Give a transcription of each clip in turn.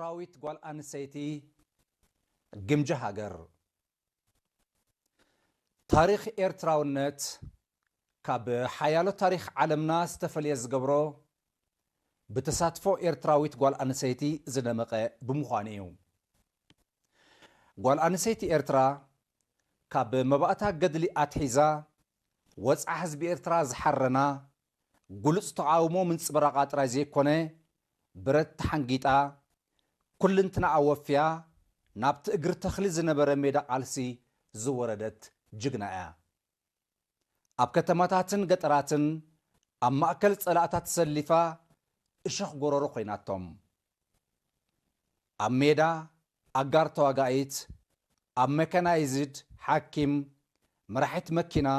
ኤርትራዊት ጓል ኣንሰይቲ ግምጃ ሃገር። ታሪኽ ኤርትራውነት ካብ ሓያሎ ታሪኽ ዓለምና ዝተፈልየ ዝገብሮ፣ ብተሳትፎ ኤርትራዊት ጓል ኣንሰይቲ ዝደመቐ ብምዃኑ እዩ። ጓል ኣንሰይቲ ኤርትራ ካብ መባእታ ገድሊ ኣትሒዛ፣ ወጽዓ ህዝቢ ኤርትራ ዝሓረና፣ ግሉጽ ተቓውሞ ምንጽብራቓ ጥራይ ዘይኮነ፣ ብረት ተሓንጊጣ፣ ኩልንትናኣ ወፍያ፣ ናብቲ እግሪ ተኽሊ ዝነበረ ሜዳ ቃልሲ ዝወረደት ጅግና እያ። ኣብ ከተማታትን ገጠራትን፣ ኣብ ማእከል ጸላእታ ተሰሊፋ፣ እሾኽ ጎረሮ ኮይናቶም። ኣብ ሜዳ፣ ኣጋር ተዋጋኢት፣ ኣብ መካናይዝድ፣ ሓኪም፣ መራሒት መኪና፣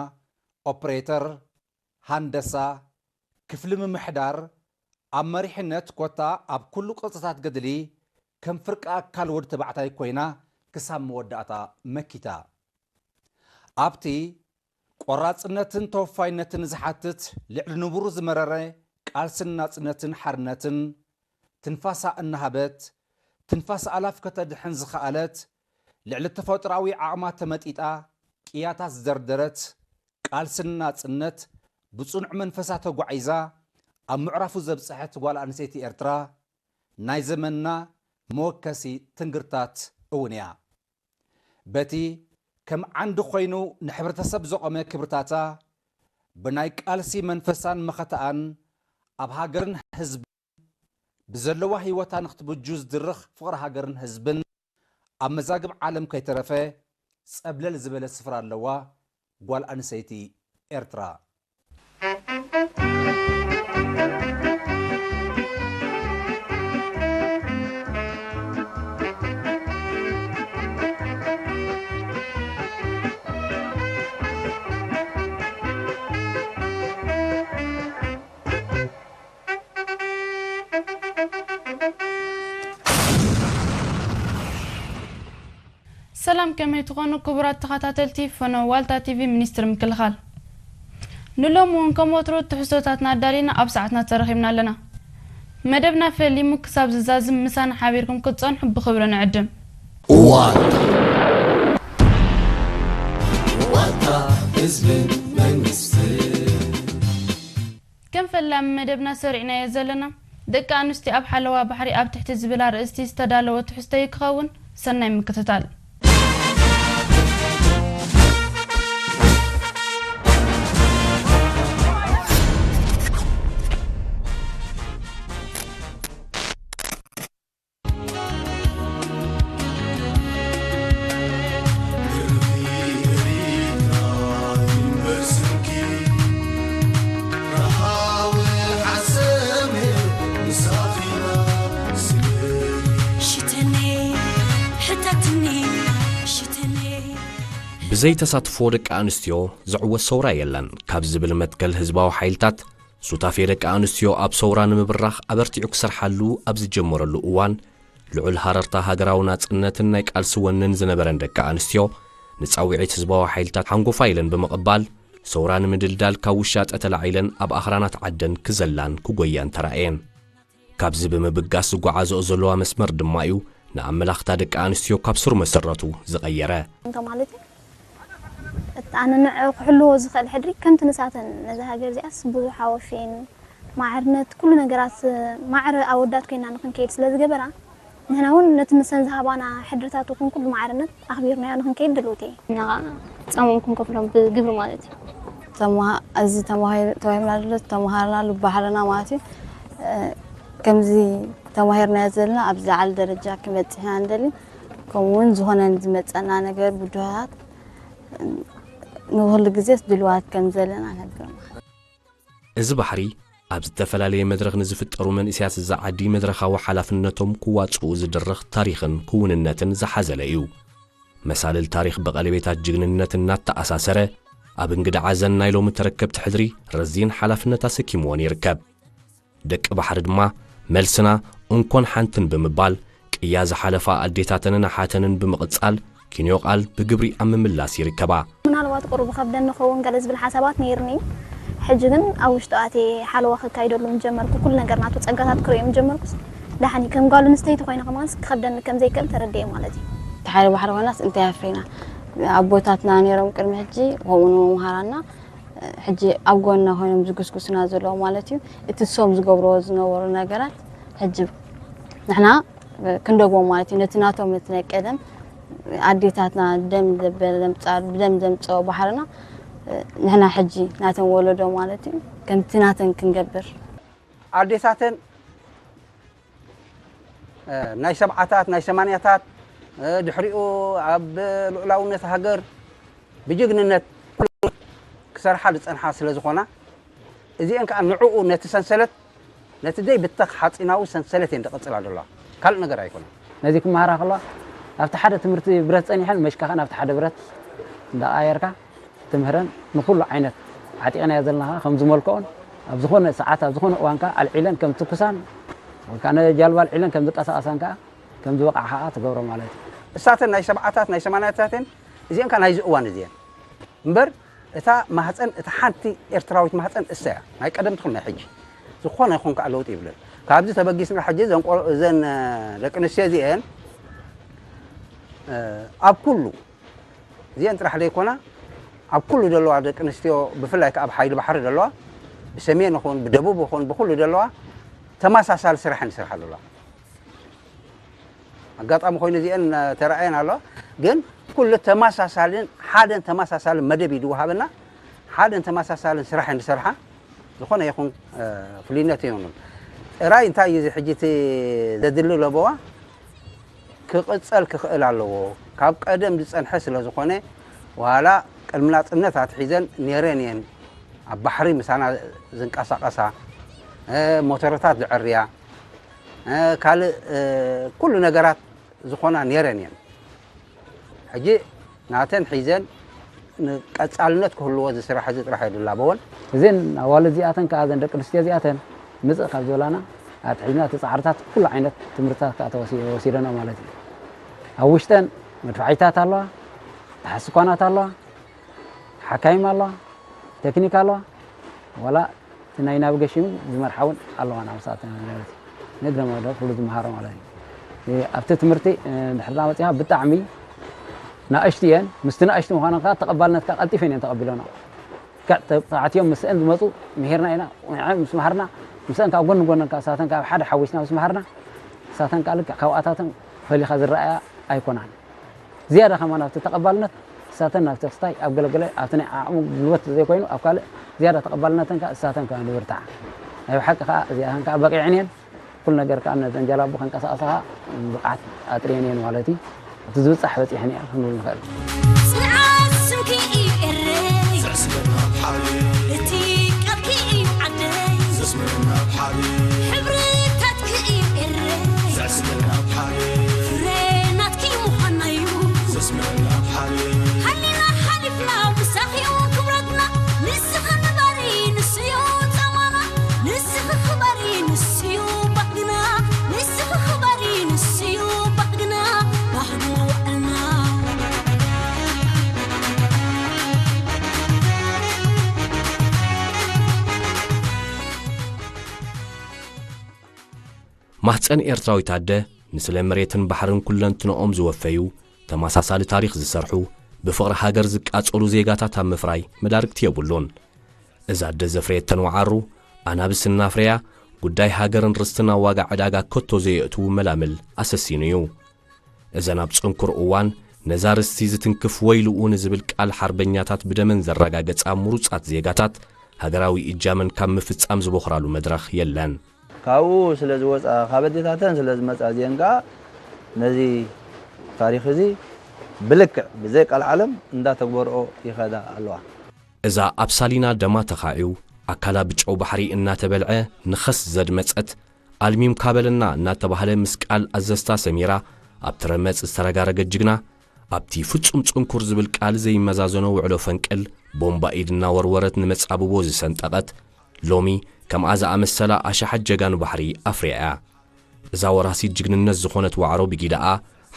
ኦፕሬተር፣ ሃንደሳ፣ ክፍሊ ምምሕዳር፣ ኣብ መሪሕነት ኮታ ኣብ ኩሉ ቅርጽታት ገድሊ ከም ፍርቂ ኣካል ወዲ ተባዕታይ ኮይና ክሳብ መወዳእታ መኪታ። ኣብቲ ቆራጽነትን ተወፋይነትን ዝሓትት ልዕሊ ንቡር ዝመረረ ቃልስን ናጽነትን ሓርነትን ትንፋሳ እናሃበት፣ ትንፋስ ኣላፍ ከተድሕን ዝኸኣለት፣ ልዕሊ ተፈጥሮኣዊ ዓቕማ ተመጢጣ ቅያታት ዝደርደረት፣ ቃልስን ናጽነት ብጽኑዕ መንፈሳ ተጓዒዛ ኣብ ምዕራፉ ዘብጽሐት ጓል ኣንስተይቲ ኤርትራ፣ ናይ ዘመንና መወከሲ ትንግርታት እውን እያ። በቲ ከም ዓንዲ ኮይኑ ንሕብረተሰብ ዘቖመ ክብርታታ፣ ብናይ ቃልሲ መንፈሳን መኸተኣን ኣብ ሃገርን ህዝብን ብዘለዋ ህይወታ ንክትብጁ ዝድርኽ ፍቕሪ ሃገርን ህዝብን ኣብ መዛግብ ዓለም ከይተረፈ ጸብለል ዝበለ ስፍራ ኣለዋ ጓል ኣንሰይቲ ኤርትራ። ሰላም፣ ከመይ ትኾኑ ክቡራት ተኸታተልቲ ፈነወ ዋልታ ቲቪ ሚኒስትሪ ምክልኻል? ንሎሚ እውን ከም ወትሩ ትሕዝቶታትና ኣዳሊና ኣብ ሰዓትና ተረኺብና ኣለና። መደብና ፈሊሙ ክሳብ ዝዛዝም ምሳና ሓቢርኩም ክትጸንሑ ብኽብሪ ንዕድም። ዋልታ፣ ዋልታ ህዝብን መንግስትን። ከም ፈላሚ መደብና ሰሪዕናዮ ዘለና፣ ደቂ ኣንስትዮ ኣብ ሓለዋ ባሕሪ ኣብ ትሕቲ ዝብል ኣርእስቲ ዝተዳለወ ትሕዝቶ እዩ ክኸውን። ሰናይ ምክትታል። ሽተኔ፣ ሕታትኒ፣ ሽተኔ። ብዘይ ተሳትፎ ደቂ ኣንስትዮ ዝዕወት ሰውራ የለን ካብ ዝብል መትከል ህዝባዊ ሓይልታት፣ ሱታፌ ደቂ ኣንስትዮ ኣብ ሰውራ ንምብራኽ ኣበርቲዑ ክሰርሓሉ ኣብ ዝጀመረሉ እዋን፣ ልዑል ሃረርታ ሃገራዊ ናጽነትን ናይ ቃልሲ ወንን ዝነበረን ደቂ ኣንስትዮ፣ ንጻውዒት ህዝባዊ ሓይልታት ሓንጎፋይ ኢለን ብምቕባል፣ ሰውራ ንምድልዳል ካብ ውሻጠ ተላዒለን ኣብ ኣኽራናት ዓደን ክዘላን ክጎያን ተራእየን። ካብዚ ብምብጋስ ዝጓዓዘኦ ዘለዋ መስመር ድማ እዩ ንኣመላኽታ ደቂ ኣንስትዮ ካብ ስሩ መሰረቱ ዝቐየረ። እንተ ማለት እዩ፣ እቲ ኣነ ንዐ ክሕልዎ ዝኽእል ሕድሪ ከምቲ ንሳተን ነዛ ሃገር እዚኣስ ብዙሕ ኣወፍየን ማዕርነት ኩሉ ነገራት ማዕረ ኣወዳት ኮይና ንክንከይድ ስለ ዝገበራ፣ ንሕና እውን ነቲ ንሰን ዝሃባና ሕድርታት ይኹን ኩሉ ማዕርነት ኣኽቢርናዮ ንክንከይድ ድልውቲ እየ። ንዓ ጻምኦም ክንከፍሎም ብግብሪ ማለት እዩ። ተማ-፣ እዚ ተማሂር-፣ ተማሂርና ዘሎ ተማሃርናሉ ባሕርና ማለት እዩ። እ፣ ከምዚ ተማሂርናዮ ዘለና ኣብ ዝለዓለ ደረጃ ክንበጽሕ ኢና ንደሊ። ከምኡ እውን ዝኾነ ንዝመጸና ነገር ብድሆታት ንኹሉ ግዜስ ድልዋት ከም ዘለና ነግር ማለት እዩ። እዚ ባሕሪ ኣብ ዝተፈላለየ መድረኽ ንዝፍጠሩ መንእሰያት እዛ ዓዲ መድረኻዊ ሓላፍነቶም ክዋጽኡ ዝድርኽ ታሪኽን ክውንነትን ዝሓዘለ እዩ። መሳልል ታሪኽ ብቐለቤታት ጅግንነት እናተኣሳሰረ፣ ኣብ እንግዳ ዓዘን ናይ ሎሚ ተረከብቲ ሕድሪ ረዚን ሓላፍነት ኣሰኪምዎን ይርከብ። ደቂ ባሕሪ ድማ መልስና እንኮን ሓንትን ብምባል፣ ቅያ ዝሓለፋ ኣዴታተንን ኣሓተንን ብምቕጻል፣ ኪንዮ ቃል ብግብሪ ኣብ ምምላስ ይርከባ። ምናልባት ቁሩብ ከብደኒ ክኸውን ገለ ዝብል ሓሳባት ነይርኒ። ሕጂ ግን ኣብ ውሽጢ ኣትየ ሓለዋ ከካይደሉ ምስ ጀመርኩ፣ ኩሉ ነገር ናቱ ጸጋታት ክርእዮ ምስ ጀመርኩስ፣ ደሓን እዩ። ከም ጓል ኣንስተይቲ ኮይነ ከማንስ ክኸብደኒ ከም ዘይክእል ተረዲኤ ማለት እዩ። እቲ ሓደ ባሕሪ ኮይናስ እንታይ ኣፍሪና? ኣቦታትና ነይሮም ቅድሚ ሕጂ ከምኡ ንመምሃራና፣ ሕጂ ኣብ ጎንና ኮይኖም ዝጉስጉሱና ዘለዉ ማለት እዩ። እቲ እሶም ዝገብርዎ ዝነበሩ ነገራት ሕጂ ንሕና ክንደግሞ ማለት እዩ። ነቲ ናቶም፣ ነቲ ናይ ቀደም ኣዴታትና ደም ዘበለ ዘምጻ-፣ ብደም ዘምጸኦ ባሕርና ንሕና ሕጂ ናተን ወለዶ ማለት እዩ። ከምቲ ናተን ክንገብር። ኣዴታተን ናይ ሰብዓታት፣ ናይ ሰማንያታት፣ ድሕሪኡ ኣብ ልኡላውነት ሃገር ብጅግንነት ክሰርሓ ዝጸንሓ ስለ ዝኾና፣ እዚአን ከኣ ንዕኡ ነቲ ሰንሰለት፣ ነቲ ዘይብተኽ ሓጺናዊ ሰንሰለት እየን ዝቐጽላ ዘለዋ። ካልእ ነገር ኣይኮነን። ነዚ ክመሃራ ከለዋ ኣብቲ ሓደ ትምህርቲ ብረት ጸኒሐን መሽካ ከኣ ናብቲ ሓደ ብረት እንዳቐያየርካ ትምህረን ንኹሉ ዓይነት ዓጢቕናዮ ዘለናኻ ከም ዝመልክኦን ኣብ ዝኾነ ሰዓት ኣብ ዝኾነ እዋን ከኣ ኣልዒለን ከም ትኩሳን ወይ ከኣ ነጃልባ ኣልዒለን ከም ዝቀሳቐሳን ከኣ ከም ዝበቕዓ ከኣ ትገብሮ ማለት እዩ። እሳተን ናይ ሰብዓታት ናይ ሰማንያታትን እዚአን ከኣ ናይዚ እዋን እዚአን እምበር እታ ማህፀን እታ ሓንቲ ኤርትራዊት ማህፀን እሳ እያ። ናይ ቀደም ትኹን ናይ ሕጂ ዝኾነ ይኹን ከኣ ለውጢ ይብለን። ካብዚ ተበጊስና ሕጂ እዘን ቆል-፣ እዘን ደቂ ኣንስትዮ እዚአን ኣብ ኩሉ እዚአን ጥራሕ ዘይኮና ኣብ ኩሉ ዘለዋ ደቂ ኣንስትዮ ብፍላይ ከኣ ኣብ ሓይሊ ባሕሪ ዘለዋ ብሰሜን ይኹን ብደቡብ ይኹን ብኩሉ ዘለዋ ተመሳሳሊ ስራሕ እየን ዝሰርሓ ዘለዋ። ኣጋጣሚ ኮይኑ እዚአን ተራእየን ኣለዋ። ግን ኩሉ ተመሳሳልን ሓደን ተመሳሳልን መደብ እዩ ዝወሃበና። ሓደን ተመሳሳልን ስራሕ እየን ዝሰርሓ። ዝኾነ ይኹን ፍልይነት የብሉን። ጥራይ እንታይ እዩ እዚ ሕጂ እቲ ዘድሊ ለበዋ ክቕጸል ክኽእል ኣለዎ። ካብ ቀደም ዝጸንሐ ስለ ዝኾነ ዋላ ቅድሚ ናጽነት ኣትሒዘን ነይረን እየን ኣብ ባሕሪ ምሳና ዝንቀሳቐሳ፣ ሞተረታት ዝዕርያ፣ ካልእ ኩሉ ነገራት ዝኾና ነይረን እየን። ሕጂ ናተን ሒዘን ንቀጻልነት ክህልዎ እዚ ስራሕ እዚ ጥራሕ እየ ዝላበወን። እዘን ኣዋልድ እዚኣተን ከኣ እዘን ደቂ ኣንስትዮ እዚኣተን ምጽእ ካብ ዝበላና ኣትሒዝና እቲ ጻዕርታት ኩሉ ዓይነት ትምህርትታት ከኣ ተወሲ-፣ ወሲደንኦ ማለት እዩ። ኣብ ውሽጠን መድፋዒታት ኣለዋ፣ ተሓስኳናት ኣለዋ፣ ሓካይም ኣለዋ፣ ቴክኒክ ኣለዋ፣ ዋላ እቲ ናይ ናቪጌሽን ዝመርሓ እውን ኣለዋ ናብ ሰዓት ማለት እዩ። ንእግረ መደብ ኩሉ ዝመሃሮ ማለት እዩ። እ፣ ኣብቲ ትምህርቲ፣ እ፣ ድሕርና መጺኻ ብጣዕሚ ናእሽቱ እየን። ምስቲ ናእሽቱ ምዃነን ከኣ ተቐባልነት ከኣ ቀልጢፈን እየን ተቐቢለንኦ። ከ-፣ ተ-፣ ተባዕትዮም ምስአን ዝመጹ ምሂርና ኢና። ንዐን ምስ መሃርና፣ ምስአን ከኣ ጎኒ ጎነን ከኣ እሳተን ከኣ ኣብ ሓደ ሓዊስና ምስ መሃርና፣ እሳተን ከኣ ልክዕ ካብኣታተን ፈሊኻ ዝረኣያ ኣይኮናን። ዝያዳ ከማን ኣብቲ ተቐባልነት እሳተን ናብቲ ክስታይ ኣብ ገለገለ ኣብቲ ናይ ዓቕሚ ጉልበት ዘይኮይኑ ኣብ ካልእ ዝያዳ ተቐባልነተን ከኣ እሳተን ከኣ ንብርትዓ። ናይ ብሓቂ ከኣ እዚኣተን ከኣ በቒዐን እየን። ኩሉ ነገር ከኣ ነዘን ጃላቡ ከንቀሳቐሳ ብቕዓት ኣጥርየን እየን ማለት እዩ። እቲ ዝብጻሕ በጺሐን እያ ክንብል ንኽእል። ጽንዓት ስምኪ እዩ ኤረይ። ዘዕስለና ኣብ ሓደ። እቲ ቃልኪ እዩ ዓደይ። ዘስምረና ኣብ ሓደ። ሕብርታትኪ እዩ ኤረይ። ዘዕስለና ኣብ ሓደ። ፍረ ናትኪ ምዃንና እዩ። ዘስምረና ኣብ ሓደ። ሃሊና ሓሊፍና ምሳኺ እዩ ክብረትና። ንስኺ ንበሪ ንሱ እዩ ጻማና። ንስኺ ክበሪ ንሱ እዩ ባህግና። ንስኺ ክበሪ ንሱ እዩ ባህግና። ባህግና ውዕልና። ማህፀን ኤርትራዊት ኣደ ንስለ መሬትን ባሕርን ኩለንትንኦም ዝወፈዩ፣ ተመሳሳሊ ታሪኽ ዝሰርሑ፣ ብፍቕሪ ሃገር ዝቃጸሉ ዜጋታት ኣብ ምፍራይ መዳርግቲ የብሉን። እዛ ኣደ ዘፍረየተን ወዓሩ ኣናብስ እናፍረያ፣ ጉዳይ ሃገርን ርስትን ኣብ ዋጋ ዕዳጋ ከቶ ዘየእትዉ መላምል ኣሰሲኑ እዩ። እዘን ኣብ ጽንኩር እዋን ነዛ ርስቲ ዝትንክፍ ወይልኡ ንዝብል ቃል ሓርበኛታት ብደመን ዘረጋገጻ ምሩጻት ዜጋታት ሃገራዊ እጃመን ካብ ምፍጻም ዝበኹራሉ መድረኽ የለን። ካብኡ ስለ ዝወጻ፣ ካብ ኣዴታተን ስለ ዝመጻ፣ እዚአን ከኣ ነዚ ታሪኽ እዚ ብልክዕ ብዘይ ቀልዓለም እንዳተግበርኦ ይኸዳ ኣለዋ። እዛ ኣብ ሳሊና ደማ ተኻዒው፣ ኣካላ ብጨው ባሕሪ እናተበልዐ ንኸስ ዘድመጸት፣ ኣልሚም ካበለና እናተባህለ ምስ ቃል ኣዘዝታ ሰሚራ ኣብቲ ረመጽ ዝተረጋረገት ጅግና፣ ኣብቲ ፍጹም ጽንኩር ዝብል ቃል ዘይመዛዘኖ ውዕሎ ፈንቅል፣ ቦምባ ኢድ እናወርወረት ንመጻብቦ ዝሰንጠቐት፣ ሎሚ ከምኣ ዝኣመሰላ ኣሽሓት ጀጋኑ ባሕሪ ኣፍርያ እያ። እዛ ወራሲት ጅግንነት ዝኾነት ዋዕሮ ብጊዳኣ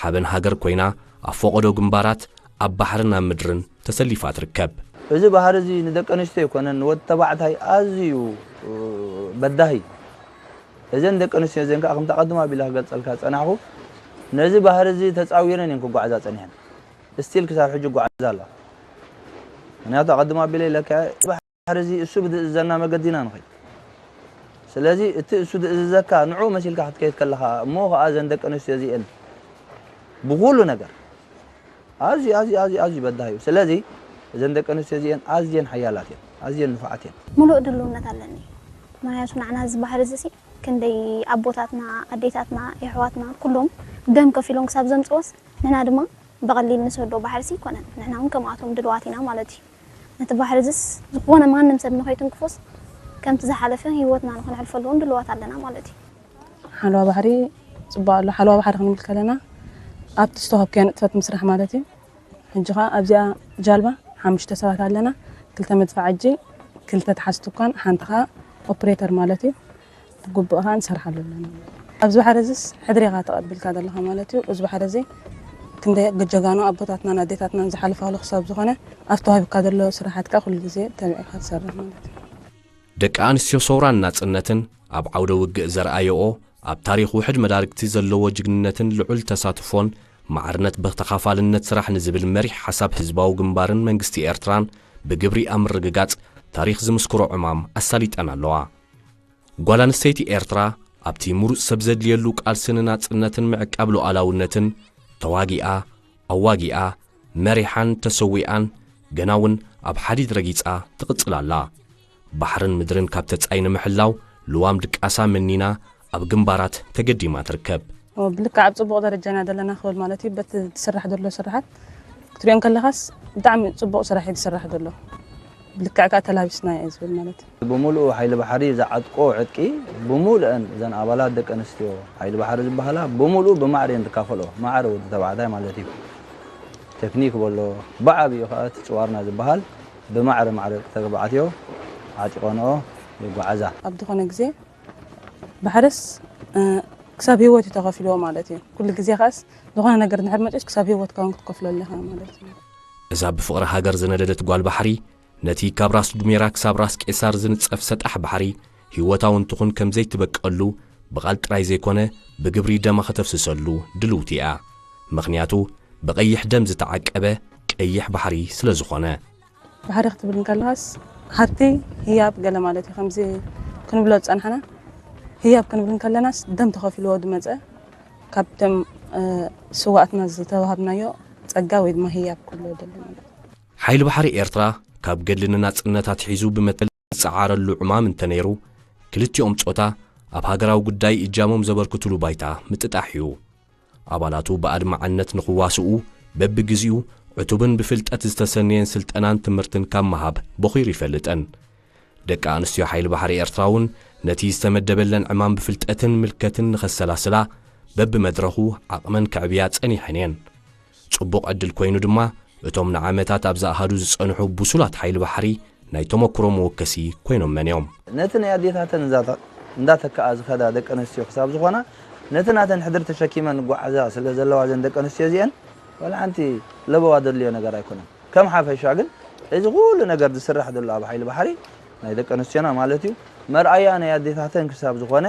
ሓበን ሃገር ኮይና፣ ኣብ ፈቐዶ ግንባራት ኣብ ባሕርን ኣብ ምድርን ተሰሊፋ ትርከብ። እዚ ባህሪ እዚ ንደቂ ኣንስትዮ ኣይኮነን፣ ንወዲ ተባዕታይ ኣዝዩ፣ እ፣ በዳሂ። እዘን ደቂ ኣንስትዮ እዘን ከዓ ከምቲ ኣቐድም ኣቢለ ክገልጸልካ ዝጸናሕኩ፣ ነዚ ባህሪ እዚ ተጻዊረን እየን ክጓዓዛ ጸኒሐን። ስቲል ክሳብ ሕጂ ይጓዓዛ ኣለዋ። ምኽንያቱ ኣቐድም ኣቢለ ኢለካ፣ ባህሪ እዚ እሱ ብዝእዝዘና መገዲ ኢና ንኸይድ። ስለዚ እቲ እሱ ዝእዝዘካ ንዕኡ መሲልካ ክትከይድ ከለኻ እሞ ኸዓ እዘን ደቂ ኣንስትዮ እዚአን ብኹሉ ነገር ኣዝዩ ኣዝዩ ኣዝዩ ኣዝዩ በዳሂ እዩ። ስለዚ እዘን ደቂ ኣንስትዮ እዚአን ኣዝየን ሓያላት እየን፣ ኣዝየን ንፉዓት እየን። ሙሉእ ድልውነት ኣለኒ። ምኽንያቱ ንዓና እዚ ባህሪ እዚ ሲ ክንደይ ኣቦታትና፣ ኣዴታትና፣ የሕዋትና ኩሎም ደም ከፊሎም ክሳብ ዘምጽዎስ ንሕና ድማ ብቐሊል ንሰዶ ባሕሪ ሲ ኣይኮነን። ንሕና እውን ከምኣቶም ድልዋት ኢና ማለት እዩ። ነቲ ባሕሪ እዚስ ዝኾነ ማንም ሰብ ንኸይትንክፎስ ከምቲ ዝሓለፈ ህይወትና ንኽነሕልፈሉ እውን ድልዋት ኣለና ማለት እዩ። ሓለዋ ባሕሪ ጽቡቕ ኣሎ። ሓለዋ ባሕሪ ክንብል ከለና ኣብቲ ዝተዋህብካዮ ንጥፈት ምስራሕ ማለት እዩ። ሕጂ ኸኣ ኣብዚኣ ጃልባ ሓሙሽተ ሰባት ኣለና። ክልተ መድፍዓጂ፣ ክልተ ተሓዝቲ እኳን፣ ሓንቲ ኸኣ ኦፕሬተር ማለት እዩ። ብግቡእ ኸኣ ንሰርሓሉ ኣለና። ኣብዚ ባሕሪ እዚስ ሕድሪ ኢኻ ተቐቢልካ ዘለኻ ማለት እዩ። እዚ ባሕሪ እዚ ክንደይ ጀጋኑ ኣቦታትናን ኣዴታትናን ዝሓለፋሉ ክሳብ ዝኾነ ኣብቲ ተዋሂብካ ዘሎ ስራሓት ከኣ ኩሉ ግዜ ተቢዕካ ትሰርሕ ማለት እዩ። ደቂ ኣንስትዮ ሰውራን ናጽነትን ኣብ ዓውደ ውግእ ዘርኣየኦ ኣብ ታሪኽ ውሕድ መዳርግቲ ዘለዎ ጅግንነትን ልዑል ተሳትፎን ማዕርነት ብተኻፋልነት ስራሕ ንዝብል መሪሕ ሓሳብ ህዝባዊ ግንባርን መንግስቲ ኤርትራን ብግብሪ ኣብ ምርግጋጽ ታሪኽ ዝምስክሮ ዕማም ኣሳሊጠን ኣለዋ። ጓል ኣንስተይቲ ኤርትራ ኣብቲ ምሩጽ ሰብ ዘድልየሉ ቃልሲ ንናጽነትን ምዕቃብ ሉዓላውነትን ተዋጊኣ፣ ኣዋጊኣ፣ መሪሓን ተሰዊኣን ገና እውን ኣብ ሓዲድ ረጊጻ ትቕጽል ኣላ። ባሕርን ምድርን ካብ ተጻይ ንምሕላው ልዋም ድቃሳ መኒና ኣብ ግንባራት ተገዲማ ትርከብ። ብልክዕ ኣብ ጽቡቕ ደረጃ ኢና ዘለና ክብል ማለት እዩ። በቲ ዝስራሕ ዘሎ ስራሓት ክትሪኦ እንከለኻስ ብጣዕሚ ጽቡቕ ስራሕ እዩ ዝስራሕ ዘሎ። ብልክዕ ከኣ ተላቢስና እየ ዝብል ማለት እዩ። ብምሉኡ ሓይሊ ባሕሪ ዝዓጥቆ ዕጥቂ ብምሉአን እዘን ኣባላት ደቂ ኣንስትዮ ሓይሊ ባሕሪ ዝበሃላ ብምሉኡ ብማዕረ እየን ዝካፈልኦ። ማዕረ ወዲ ተባዕታይ ማለት እዩ። ቴክኒክ በሎ፣ ብዓብዩ ከኣ እቲ ጽዋርና ዝበሃል ብማዕረ ማዕረ ተባዕትዮ ዓጢቐንኦ ይጓዓዛ። ኣብ ዝኾነ ግዜ ባሕርስ፣ እ፣ ክሳብ ህይወት እዩ ተኸፊልዎ ማለት እዩ። ኩሉ ግዜ ከኣስ ዝኾነ ነገር እንድሕር መጺኡስ ክሳብ ህይወትካ እውን ክትከፍለሉ ኢኻ ማለት እዩ። እዛ ብፍቕሪ ሃገር ዝነደደት ጓል ባሕሪ፣ ነቲ ካብ ራስ ዱሜራ ክሳብ ራስ ቄሳር ዝንጸፍ ሰጣሕ ባሕሪ፣ ህይወታ እውን ትኹን ከም ዘይትበቀሉ፣ ብቓል ጥራይ ዘይኮነ፣ ብግብሪ ደማ ከተፍስሰሉ ድልውቲ እያ። ምኽንያቱ፣ ብቐይሕ ደም ዝተዓቀበ ቀይሕ ባሕሪ ስለ ዝኾነ። ባሕሪ ክትብል እንከለኻስ፣ ሃብቲ ህያብ ገለ ማለት እዩ። ከምዚ ክንብሎ ዝጸናሕና፣ ህያብ ክንብል እንከለናስ፣ ደም ተኸፊልዎ ዝመጸ፣ ካብ ደም፣ እ፣ ስዋኣትና ዝተዋሃብናዮ ጸጋ ወይ ድማ ህያብ ክብሎ ይደሊ ማለት እዩ። ሓይሊ ባሕሪ ኤርትራ፣ ካብ ገድሊ ንናጽነት ኣትሒዙ ብመተል ዝጸዓረሉ ዕማም እንተነይሩ፣ ክልቲኦም ጾታ ኣብ ሃገራዊ ጉዳይ እጃሞም ዘበርክቱሉ ባይታ ምጥጣሕ እዩ። ኣባላቱ ብኣድማዕነት ንኽዋስኡ በብግዜኡ ዕቱብን ብፍልጠት ዝተሰነየን ስልጠናን ትምህርትን ካብ ምሃብ ቦኺሩ ይፈልጥን። ደቂ ኣንስትዮ ሓይሊ ባሕሪ ኤርትራ እውን ነቲ ዝተመደበለን ዕማም ብፍልጠትን ምልከትን ንኸሰላስላ በብመድረኹ ዓቕመን ከዕብያ ጸኒሐን እየን። ጽቡቕ ዕድል ኮይኑ ድማ እቶም ንዓመታት ኣብዛ ኣሃዱ ዝጸንሑ ብሱላት ሓይሊ ባሕሪ ናይ ተመኩሮ መወከሲ ኮይኖመን እዮም። ነቲ ናይ ኣዴታተን እንዳተ-፣ እንዳተከኣ ዝኸዳ ደቂ ኣንስትዮ ክሳብ ዝኾና፣ ነቲ ናተን ሕድሪ ተሸኪመን ዝጓዓዛ ስለ ዘለዋ፣ እዘን ደቂ ኣንስትዮ እዚአን ዋላ ሓንቲ ለበዋ ዘድልዮ ነገር ኣይኮነን። ከም ሓፈሻ ግን እዚ ኩሉ ነገር ዝስራሕ ዘሎ ኣብ ሓይሊ ባሕሪ ናይ ደቂ ኣንስትዮና ማለት እዩ፣ መርኣያ ናይ ኣዴታተን ክሳብ ዝኾነ፣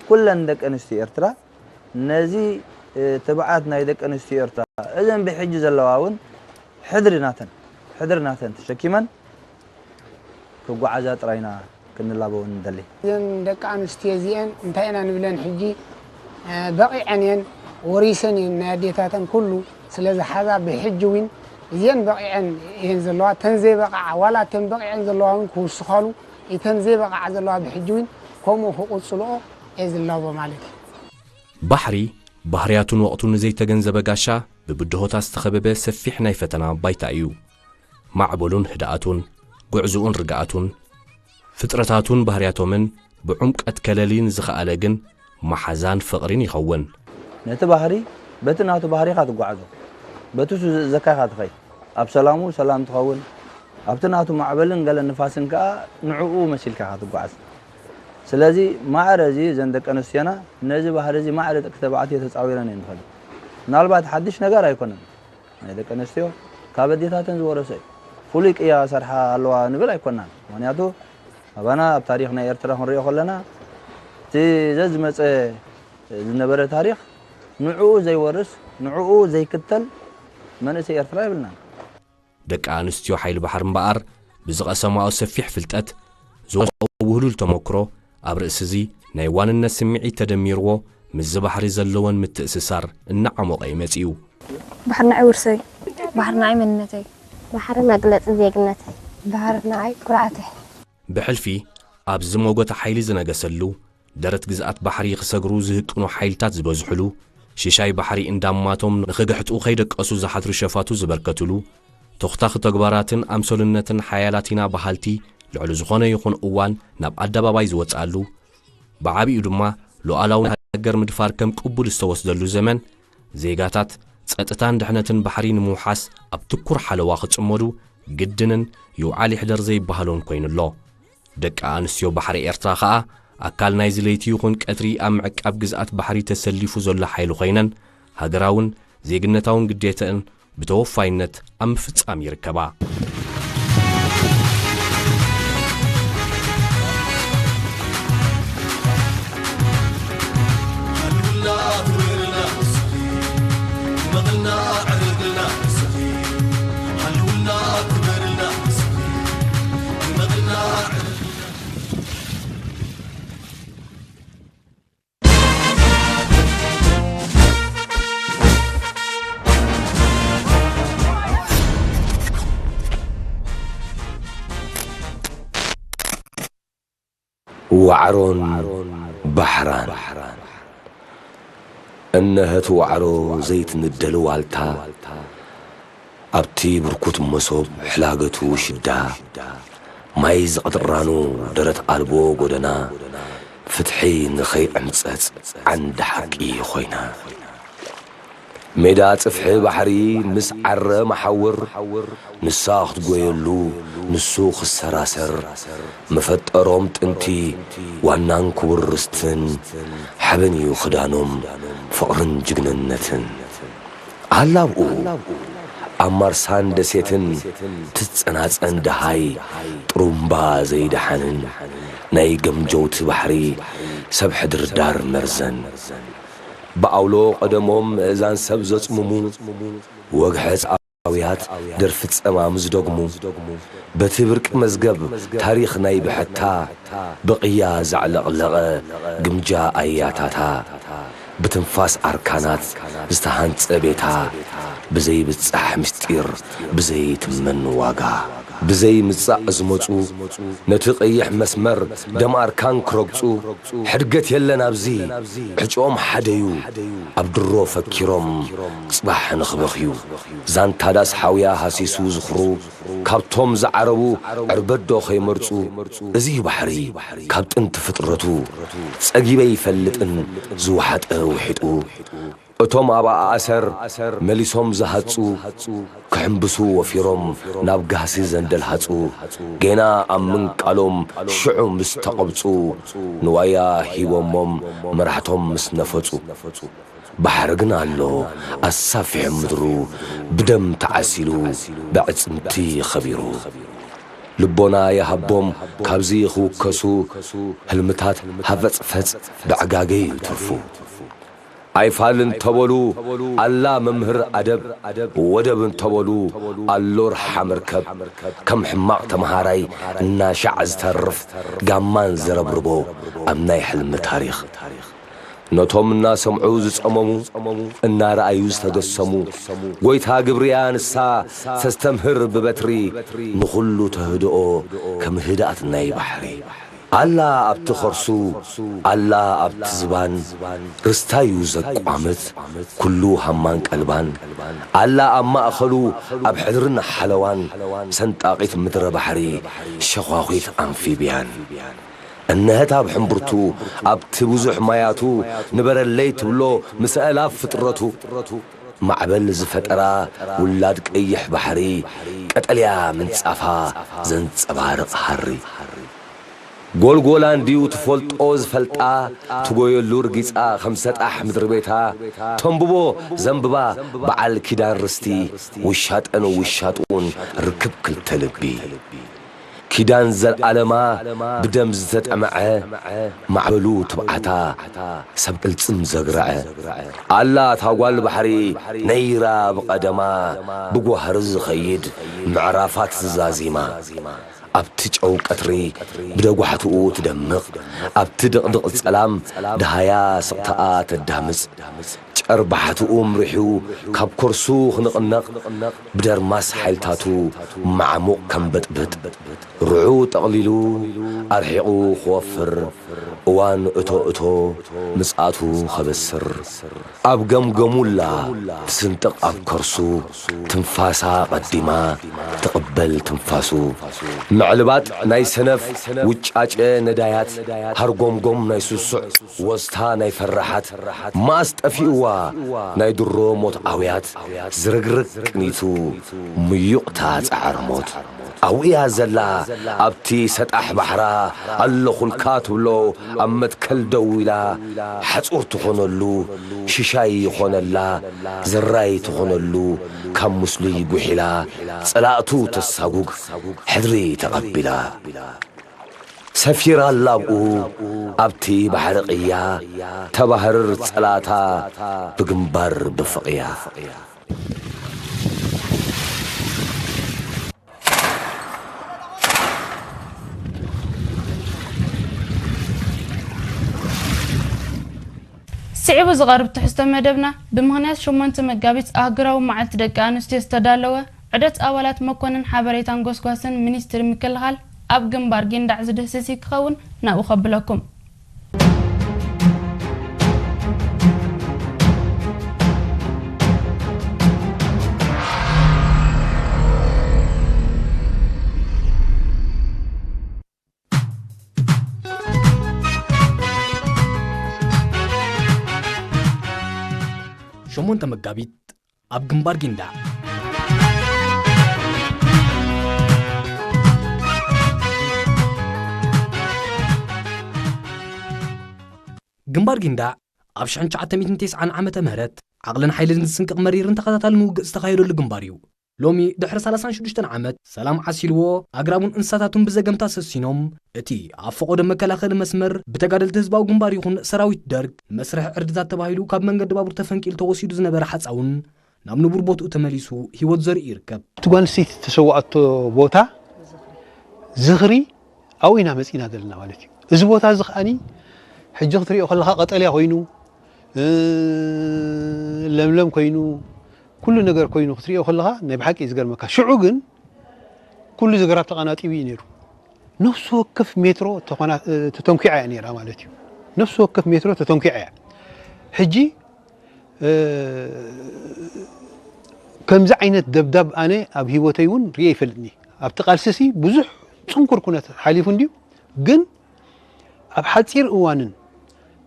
ኩለን ደቂ ኣንስትዮ ኤርትራ ነዚ፣ እ፣ ትብዓት ናይ ደቂ ኣንስትዮ ኤርትራ፣ እዘን ብሕጂ ዘለዋ እውን ሕድሪ ናተን፣ ሕድሪ ናተን ተሸኪመን ክጓዓዛ ጥራይና ክንላበወን ንደሊ። እዘን ደቂ ኣንስትዮ እዚአን እንታይ ኢና ንብለን ሕጂ? እ፣ በቒዐን እየን፣ ወሪሰን እየን፣ ናይ ኣዴታተን ኩሉ ስለ ዝሓዛ ብሕጂ እውን እዚአን በቒዐን እየን ዘለዋ። ተን ዘይበቕዓ፣ ዋላ ተን በቒዐን ዘለዋ እውን ክውስኻሉ፣ እተን ዘይበቕዓ ዘለዋ ብሕጂ እውን ከምኡ ክቕጽልኦ እየ ዝላቦ ማለት እዩ። ባሕሪ፣ ባህርያቱን ወቕቱን ንዘይተገንዘበ ጋሻ፣ ብብድሆታት ዝተኸበበ ሰፊሕ ናይ ፈተና ባይታ እዩ። ማዕበሉን ህድኣቱን፣ ጉዕዞኡን ርግኣቱን፣ ፍጥረታቱን ባህርያቶምን ብዕምቀት ከለሊ ንዝኸኣለ ግን መሓዛን ፍቕሪን ይኸውን። ነቲ ባህሪ በቲ ናቱ ባህሪ ኢኻ ትጓዓዞ። በቲ እሱ ዝእዘካ ኢኻ ትኸይድ። ኣብ ሰላሙ ሰላም ትኸውን። ኣብቲ ናቱ ማዕበልን ገለ ንፋስን ከኣ ንዕኡ መሲልካ ኢኻ ትጓዓዝ። ስለዚ ማዕረ እዚ እዘን ደቂ ኣንስትዮና ነዚ ባህሪ እዚ ማዕረ ደቂ ተባዕትዮ ተጻዊረን እየን ዝኸዳ። ምናልባት ሓድሽ ነገር ኣይኮነን። ናይ ደቂ ኣንስትዮ ካብ ኣዴታተን ዝወረሰ እዩ። ፍሉይ ቅያ ሰርሓ ኣለዋ ንብል ኣይኮናን። ምኽንያቱ ኣባና ኣብ ታሪኽ ናይ ኤርትራ ክንሪኦ ከለና እቲ ዘዝመጸ ዝነበረ ታሪኽ ንዕኡ ዘይወርስ፣ ንዕኡ ዘይክተል መንእሰይ ኤርትራ የብልናን። ደቂ ኣንስትዮ ሓይሊ ባሕሪ እምበኣር፣ ብዝቐሰማኦ ሰፊሕ ፍልጠት፣ ዝወስኦ ውህሉል ተመክሮ፣ ኣብ ርእሲ እዚ ናይ ዋንነት ስምዒት ተደሚርዎ፣ ምስዚ ባሕሪ ዘለወን ምትእስሳር እናዓሞቐ እዩ መጺኡ። ባሕሪ ንዓይ ውርሰይ። ባሕሪ ንዓይ መንነተይ። ባሕሪ መግለጺ ዜግነተይ። ባሕሪ ንዓይ ኩርዓተይ። ብሕልፊ ኣብዚ ሞጎተ ሓይሊ ዝነገሰሉ፣ ደረት ግዝኣት ባሕሪ ክሰግሩ ዝህቅኑ ሓይልታት ዝበዝሕሉ፣ ሽሻይ ባሕሪ እንዳማቶም ንኽግሕጡ ከይደቀሱ ዝሓድሩ ሸፋቱ ዝበርከትሉ፣ ተኹታኺ ተግባራትን ኣምሰሉነትን ሓያላት ኢና በሃልቲ ልዕሊ ዝኾነ ይኹን እዋን ናብ ኣደባባይ ዝወጽኣሉ፣ ብዓቢኡ ድማ ሉዓላውን ሃገር ምድፋር ከም ቅቡል ዝተወስደሉ ዘመን፣ ዜጋታት ጸጥታን ድሕነትን ባሕሪ ንምውሓስ ኣብ ትኩር ሓለዋ ክጽመዱ ግድንን ይውዓል ይሕደር ዘይበሃሎን ኮይኑ ኣሎ። ደቂ ኣንስትዮ ባሕሪ ኤርትራ ኸኣ ኣካል ናይዚ ለይቲ ይኹን ቀትሪ ኣብ ምዕቃብ ግዝኣት ባሕሪ ተሰሊፉ ዘሎ ሓይሊ ኮይነን፣ ሃገራውን ዜግነታውን ግዴተእን ብተወፋይነት ኣብ ምፍጻም ይርከባ። ዋዕሮን ባሕራን። እነሀት ዋዕሮ ዘይትንደል ዋልታ፣ ኣብቲ ብርኩት መሶብ ሕላገቱ ሽዳ፣ ማይ ዝቕጥራኑ ደረት ኣልቦ ጎደና፣ ፍትሒ ንኸይዕምጸጽ ዓንዲ ሓቂ ኮይና። ሜዳ ጽፍሒ ባሕሪ ምስ ዓረ መሓውር፣ ንሳ ክትጎየሉ ንሱ ክሰራሰር፣ መፈጠሮም ጥንቲ ዋናን ክቡር ርስትን፣ ሓበን እዩ ክዳኖም ፍቕርን ጅግንነትን። ኣላብኡ ኣብ ማርሳን ደሴትን ትጸናጸን ደሃይ ጥሩምባ ዘይደሓንን፣ ናይ ገምጀውቲ ባሕሪ ሰብ ሕድርዳር መርዘን። ብኣውሎ ቀደሞም ምእዛን ሰብ ዘጽምሙ፣ ወግሐ ጻውያት ደርፊ ጸማም ዝደግሙ፣ በቲ ብርቂ መዝገብ ታሪኽ ናይ ብሕታ ብቕያ ዘዕለቕለቐ ግምጃ ኣያታታ፣ ብትንፋስ ኣርካናት ዝተሃንጸ ቤታ፣ ብዘይብጻሕ ምስጢር፣ ብዘይትመን ዋጋ። ብዘይ ምጻእ ዝመጹ፣ ነቲ ቀይሕ መስመር ደም ኣርካን ክረግጹ፣ ሕድገት የለን ኣብዚ፣ ዕጭኦም ሓደዩ፣ ኣብ ድሮ ፈኪሮም፣ ጽባሕ ንኽበኽዩ። ዛንታ ዳስ ሓውያ ሃሲሱ ዝኽሩ፣ ካብቶም ዝዓረቡ ዕርበዶ ከይመርጹ፣ እዚ ባሕሪ ካብ ጥንቲ ፍጥረቱ፣ ጸጊበ ይፈልጥን ዝወሓጠ ውሒጡ። እቶም ኣብ ኣእሰር መሊሶም ዝሃጹ፣ ክሕምብሱ ወፊሮም ናብ ጋህሲ ዘንደልሃጹ፣ ጌና ኣብ ምንቃሎም ሽዑ ምስ ተቐብጹ፣ ንዋያ ሂቦሞም መራሕቶም ምስ ነፈጹ። ባሕሪ ግን ኣሎ ኣሳፊሑ ምድሩ፣ ብደም ተዓሲሉ ብዕጽምቲ ኸቢሩ። ልቦና ይሃቦም ካብዚ ክውከሱ፣ ህልምታት ሃፈጽፈጽ ብዕጋገ እዩ ትርፉ። ኣይፋል እንተበሉ ኣላ መምህር ኣደብ፣ ወደብ እንተበሉ ኣሎ ርሓ መርከብ። ከም ሕማቕ ተምሃራይ እናሻዕ ዝተርፍ ጋማን ዘረብርቦ ኣብ ናይ ሕልሚ ታሪኽ። ነቶም እናሰምዑ ዝጸመሙ፣ እናረኣዩ ዝተገሰሙ፣ ጎይታ ግብርያ ንሳ ተስተምህር ብበትሪ፣ ንኹሉ ተህድኦ ከም ህድኣት ናይ ባሕሪ። ኣላ ኣብቲ ኸርሱ፣ ኣላ ኣብቲ ዝባን፣ ርስታዩ ዘቋምት ኩሉ ሃማን ቀልባን። ኣላ ኣብ ማእኸሉ ኣብ ሕድርን ሓለዋን፣ ሰንጣቒት ምድረ ባሕሪ፣ ሸዃኺት ኣምፊብያን። እነሀት ኣብ ሕምብርቱ፣ ኣብቲ ብዙሕ ማያቱ፣ ንበረለይ ትብሎ ምስ ኣእላፍ ፍጥረቱ። ማዕበል ዝፈጠራ ውላድ ቀይሕ ባሕሪ፣ ቀጠልያ ምንጻፋ ዘንጸባርቕ ሃሪ። ጎልጎላ እንድዩ ትፈልጦ ዝፈልጣ፣ ትጎየሉ ርጊጻ ከም ሰጣሕ ምድሪ ቤታ፣ ተንብቦ ዘንብባ በዓል ኪዳን ርስቲ፣ ውሻጠን ውሻጥኡን ርክብ ክልተ ልቢ። ኪዳን ዘልኣለማ ብደም ዝተጠምዐ፣ ማዕበሉ ትብዓታ ሰብ ቅልጽም ዘግረዐ። ኣላ እታ ጓል ባሕሪ ነይራ ብቐደማ፣ ብጓህሪ ዝኸይድ ምዕራፋት ዝዛዚማ። ኣብቲ ጨው ቀትሪ ብደጓሕትኡ ትደምቕ፣ ኣብቲ ድቕድቕ ጸላም ደሃያ ስቕታኣ ተዳምጽ። ጨርባሕትኡ ምሪሑ ካብ ከርሱ ክንቕነቕ፣ ብደርማስ ሓይልታቱ መዓሙቕ ከንበጥብጥ፣ ርዑ ጠቕሊሉ ኣርሒቑ ክወፍር፣ እዋን እቶ እቶ ምጽኣቱ ኸበስር። ኣብ ገምገሙላ ትስንጥቕ ኣብ ከርሱ፣ ትንፋሳ ቐዲማ ትቕበል ትንፋሱ። ምዕልባጥ ናይ ሰነፍ ውጫጨ ነዳያት፣ ሃርጎምጎም ናይ ስሱዕ ወስታ ናይ ፈራሓት፣ መኣስ ጠፊእዋ ናይ ድሮ ሞት ኣውያት፣ ዝርግርግ ቅኒቱ ምዩቕታ ጻዕር ሞት። ኣብኡ እያ ዘላ ኣብቲ ሰጣሕ ባሕራ፣ ኣለኹልካ ትብሎ ኣብ መትከል ደው ኢላ፣ ሓጹር ትኾነሉ ሽሻይ ይኾነላ፣ ዘራይ ትኾነሉ ካብ ምስሉይ ጉሒላ፣ ጸላእቱ ተሳጉግ ሕድሪ ተቐቢላ። ሰፊራ ኣላ ኣብኡ ኣብቲ ባሕሪ ቅያ፣ ተባህርር ጸላእታ ብግንባር ብፍቕያ። ስዒቡ ዝቐርብ ትሕዝቶ መደብና ብምኽንያት ሸሞንተ መጋቢት ኣህጉራዊ መዓልቲ ደቂ ኣንስትዮ ዝተዳለወ ዑደት ኣባላት መኮንን ሓበሬታን ጎስጓስን ሚኒስትሪ ምክልኻል ኣብ ግንባር ጊንዳዕ ዝድህስስ እዩ ክኸውን ናብኡ ከብለኩም። ሸሞንተ መጋቢት ኣብ ግንባር ጊንዳዕ። ግንባር ጊንዳዕ ኣብ ሽሕን ትሽዓተ ሚእትን ተስዓን ዓመተ ምህረት ዓቕልን ሓይልን ዝስንቅቕ መሪርን ተኸታታልን ውግእ ዝተኻየደሉ ግንባር እዩ። ሎሚ ድሕሪ ሰላሳን ሽዱሽተን ዓመት ሰላም ዓሲልዎ፣ ኣግራቡን እንስሳታቱን ብዘገምታ ሰሲኖም፣ እቲ ኣብ ፈቖዶ መከላኸሊ መስመር ብተጋደልቲ ህዝባዊ ግንባር ይኹን ሰራዊት ደርግ መስርሒ ዕርድታት ተባሂሉ ካብ መንገዲ ባቡር ተፈንቂሉ ተወሲዱ ዝነበረ ሓጻውን ናብ ንቡር ቦትኡ ተመሊሱ ህይወት ዘርኡ ይርከብ። እቲ ጓል ኣንስተይቲ ዝተሰወኣቶ ቦታ ዝኽሪ ኣብኡ ኢና መጺእና ዘለና ማለት እዩ። እዚ ቦታ እዚ ከኣኒ ሕጂ ክትሪኦ ከለኻ ቀጠልያ ኮይኑ፣ ለምለም ኮይኑ፣ ኩሉ ነገር ኮይኑ ክትሪኦ ከለኻ ናይ ብሓቂ እዩ ዝገርመካ። ሽዑ ግን ኩሉ እዚ ግራብ ተቓናጢቡ እዩ ነይሩ። ነፍሲ ወከፍ ሜትሮ ተኾና ተተንኲዓ እያ ነይራ ማለት እዩ። ነፍሲ ወከፍ ሜትሮ ተተንኲዓ እያ። ሕጂ ከምዚ ዓይነት ደብዳብ ኣነ ኣብ ህይወተይ እውን ርእየ ይፈልጥኒ። ኣብቲ ቃልሲሲ ብዙሕ ጽንኩር ኩነት ሓሊፉ እንድዩ፣ ግን ኣብ ሓጺር እዋንን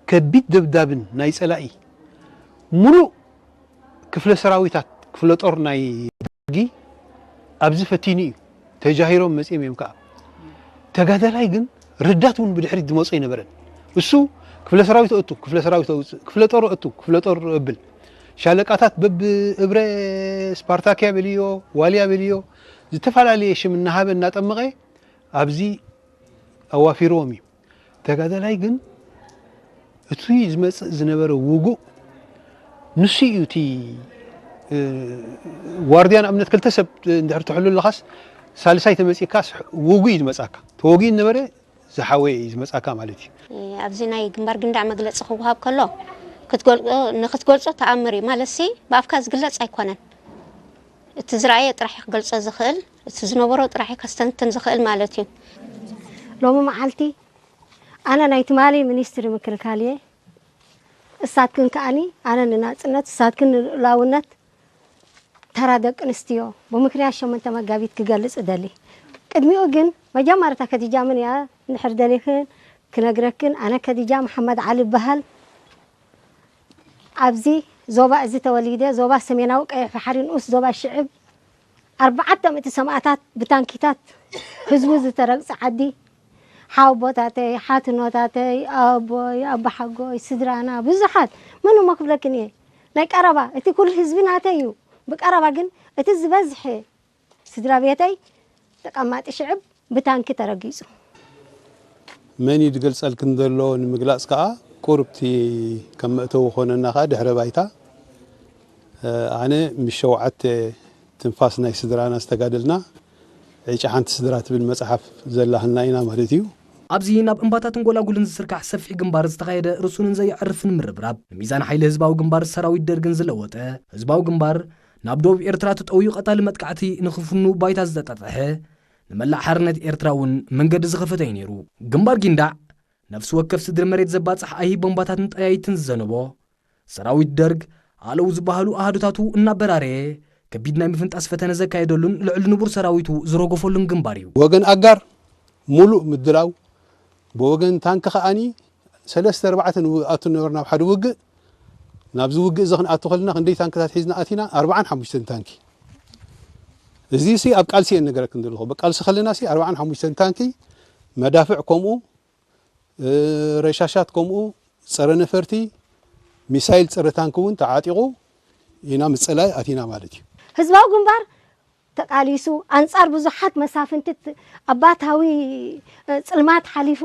ከቢድ ደብዳብን ናይ ጸላኢ ሙሉእ ክፍለ ሰራዊታት ክፍለ ጦር ናይ ደርጊ ኣብዚ ፈቲኑ እዩ። ተጃሂሮም መጺኦም እዮም ከኣ። ተጋዳላይ ግን ረዳት እውን ብድሕሪት ዝመጾ ኣይነበረን። እሱ ክፍለ ሰራዊት እቱ፣ ክፍለ ሰራዊት ኣውጽእ፣ ክፍለ ጦር እቱ፣ ክፍለ ጦር እብል። ሻለቃታት በብእብረ ስፓርታክያ በልዮ፣ ዋልያ በልዮ፣ ዝተፈላለየ ሽም እናሃበ እናጠመቐ ኣብዚ ኣዋፊርዎም እዩ። ተጋዳላይ ግን እቲ ዝመጽእ ዝነበረ ውጉእ ንሱ እዩ። እቲ ዋርድያ ንኣብነት ክልተ ሰብ እንድሕር ትሕሉ ኣለኻስ ሳልሳይ ተመጺእካስ ውጉእ እዩ ዝመጻካ። ተወጊኡ ዝነበረ ዝሓወየ እዩ ዝመጻካ ማለት እዩ። ኣብዚ ናይ ግንባር ግንዳዕ መግለጺ ክወሃብ ከሎ ክትገልጾ ንክትገልጾ ተኣምር እዩ ማለትሲ ብኣፍካ ዝግለጽ ኣይኮነን። እቲ ዝረኣየ ጥራሕ እዩ ክገልጾ ዝኽእል፣ እቲ ዝነበሮ ጥራሕ እዩ ከስተንትን ዝኽእል ማለት እዩ። ሎሚ መዓልቲ ኣነ ናይ ትማሊ ሚኒስትሪ ምክልካል እየ። እሳትክን ከኣኒ ኣነ ንናጽነት እሳትክን ንልኡላውነት ተራ ደቂ ኣንስትዮ ብምኽንያት ሸሞንተ መጋቢት ክገልጽ እደሊ። ቅድሚኡ ግን መጀመርታ ከዲጃ መን እያ እንድሕር ደሊኽን ክነግረክን፣ ኣነ ከዲጃ መሓመድ ዓሊ እበሃል። ኣብዚ ዞባ እዚ ተወሊደ፣ ዞባ ሰሜናዊ ቀይሕ ባሕሪ ንኡስ ዞባ ሽዕብ ኣርባዕተ ሚእቲ ሰማእታት ብታንኪታት ህዝቡ ዝተረግጸ ዓዲ፣ ሓወቦታተይ፣ ሓትኖታተይ፣ ኣቦይ፣ ኣቦሓጎይ፣ ስድራና ብዙሓት፣ መን እሞ ክብለክን እየ፣ ናይ ቀረባ፣ እቲ ኩሉ ህዝቢ ናተይ እዩ። ብቀረባ ግን እቲ ዝበዝሐ ስድራ ቤተይ ተቐማጢ ሽዕብ ብታንኪ ተረጊጹ። መን እዩ ዝገልጸልክን ዘሎ ንምግላጽ ከኣ ቁርብቲ ከም መእተዊ ኮነና ከኣ ድሕረ ባይታ ኣነ ምስ ሸውዓተ ትንፋስ ናይ ስድራና ዝተጋደልና ዕጫ ሓንቲ ስድራ ትብል መጽሓፍ ዘላህልና ኢና ማለት እዩ። ኣብዚ ናብ እምባታትን ጎላጉልን ዝስርካሕ ሰፊሕ ግንባር ዝተኻየደ ርሱንን ዘየዕርፍን ምርብራብ፣ ንሚዛን ሓይሊ ህዝባዊ ግንባር ሰራዊት ደርግን ዝለወጠ፣ ህዝባዊ ግንባር ናብ ደቡብ ኤርትራ ተጠውዩ ቀታሊ መጥቃዕቲ ንኽፍኑ ባይታ ዝተጣጠሐ፣ ንመላእ ሓርነት ኤርትራ እውን መንገዲ ዝኸፈተ እዩ ነይሩ። ግንባር ጊንዳዕ፣ ነፍሲ ወከፍ ስድሪ መሬት ዘባጽሕ ኣይሂ ቦምባታትን ጠያይትን ዝዘንቦ፣ ሰራዊት ደርግ ኣለዉ ዝበሃሉ ኣሃዱታቱ እናበራረየ ከቢድ ናይ ምፍንጣስ ፈተነ ዘካየደሉን ልዕሊ ንቡር ሰራዊቱ ዝረገፈሉን ግንባር እዩ። ወገን ኣጋር ሙሉእ ምድላው፣ ብወገን ታንኪ ከኣኒ ሰለስተ ኣርባዕተ ንኣቱ ነበርና ኣብ ሓደ ውግእ። ናብዚ ውግእ እዚ ክንኣቱ ከለና ክንደይ ታንክታት ሒዝና ኣቲና? ኣርባዓን ሓሙሽተን ታንኪ። እዚ ሲ ኣብ ቃልሲ እየ ነገረክን ዘለኹ። ብቃልሲ ከለና ሲ ኣርባዓን ሓሙሽተን ታንኪ፣ መዳፍዕ ከምኡ፣ ረሻሻት ከምኡ፣ ጸረ ነፈርቲ፣ ሚሳይል ጸረ ታንኪ እውን ተዓጢቑ ኢና ምስ ጸላኢ ኣቲና ማለት እዩ። ህዝባዊ ግንባር ተቃሊሱ ኣንጻር ብዙሓት መሳፍንቲ ኣባታዊ ጽልማት ሓሊፉ፣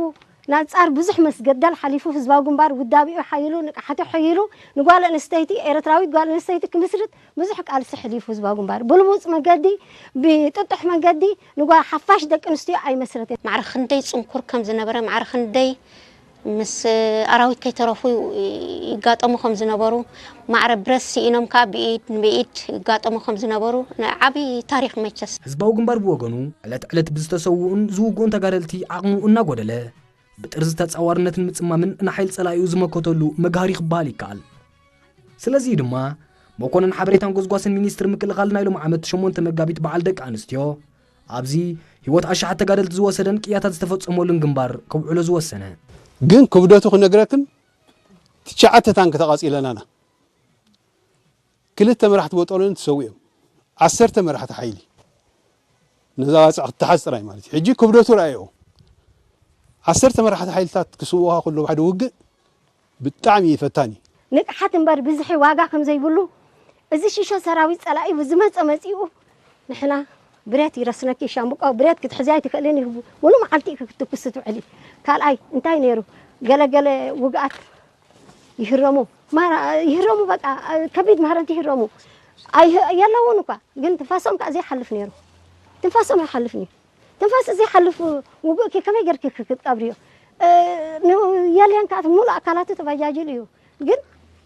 ንኣንጻር ብዙሕ መስገደል ሓሊፉ፣ ህዝባዊ ግንባር ውዳቢኡ ሓይሉ ንቅሓቱ ሓይሉ ንጓል ኣንስተይቲ ኤርትራዊት ጓል ኣንስተይቲ ክምስርት ብዙሕ ቃልሲ ሕሊፉ ህዝባዊ ግንባር ብልሙጽ መገዲ ብጥጡሕ መገዲ ንጓ ሓፋሽ ደቂ ኣንስትዮ ኣይመስረትን። ማዕረ ክንደይ ጽንኩር ከም ዝነበረ፣ ማዕረ ክንደይ ምስ ኣራዊት ከይተረፉ ይጋጠሙ ከም ዝነበሩ፣ ማዕረ ብረት ስኢኖም ከኣ ብኢድ ንብኢድ ይጋጠሙ ከም ዝነበሩ ናይ ዓቢ ታሪኽ መቸስ። ህዝባዊ ግንባር ብወገኑ ዕለት ዕለት ብዝተሰውኡን ዝውግኡን ተጋደልቲ ዓቕሙ እናጎደለ ብጥርዚ ተጻዋርነትን ምጽማምን ንሓይል ጸላኢኡ ዝመከተሉ መግሃሪ ክበሃል ይከኣል። ስለዚ ድማ መኮነን ሓበሬታን ጎስጓስን ሚኒስትሪ ምክልኻል ናይ ሎም ዓመት ሸሞንተ መጋቢት በዓል ደቂ ኣንስትዮ ኣብዚ ህይወት ኣሽሓት ተጋደልቲ ዝወሰደን ቅያታት ዝተፈጸመሉን ግንባር ከውዕሎ ዝወሰነ። ግን ክብደቱ ክነግረክን ትሽዓተ ታንክ ተቓጺለናና። ክልተ መራሕቲ በጦሎኒ ተሰዊኦም። ዓሰርተ መራሕቲ ሓይሊ ነዛ ባጽዕ ክትሓዝ ጥራይ ማለት እዩ። ሕጂ ክብደቱ ረኣዮ። ዓሰርተ መራሕቲ ሓይልታት ክስውኡኻ ከለዉ ሓደ ውግእ ብጣዕሚ እዩ ፈታኒ። ንቕሓት እምበር ብዝሒ ዋጋ ከም ዘይብሉ እዚ ሽሾ ሰራዊት ጸላኢ ብዝመጸ መጺኡ ንሕና ብሬት ይረስነኪ ሻምብቆ ብሬት ክትሕዚ ኣይትኽእልን ይህቡ ሙሉ መዓልቲ ክትትኩስ ትውዕሊ ካልኣይ እንታይ ነይሩ ገለገለ ውግኣት ይህረሙ ማራ ይህረሙ በቃ ከቢድ ማህረምቲ ይህረሙ የለውን እኳ ግን ትንፋሶም ከዓ ዘይሓልፍ ነይሩ ትንፋሶም ኣይሓልፍን እዩ ትንፋስ ዘይሓልፍ ውጉእ ከመይ ገርኪ ክትቀብርዮ የልያን ከዓ ሙሉእ ኣካላቱ ተባጃጅሉ እዩ ግን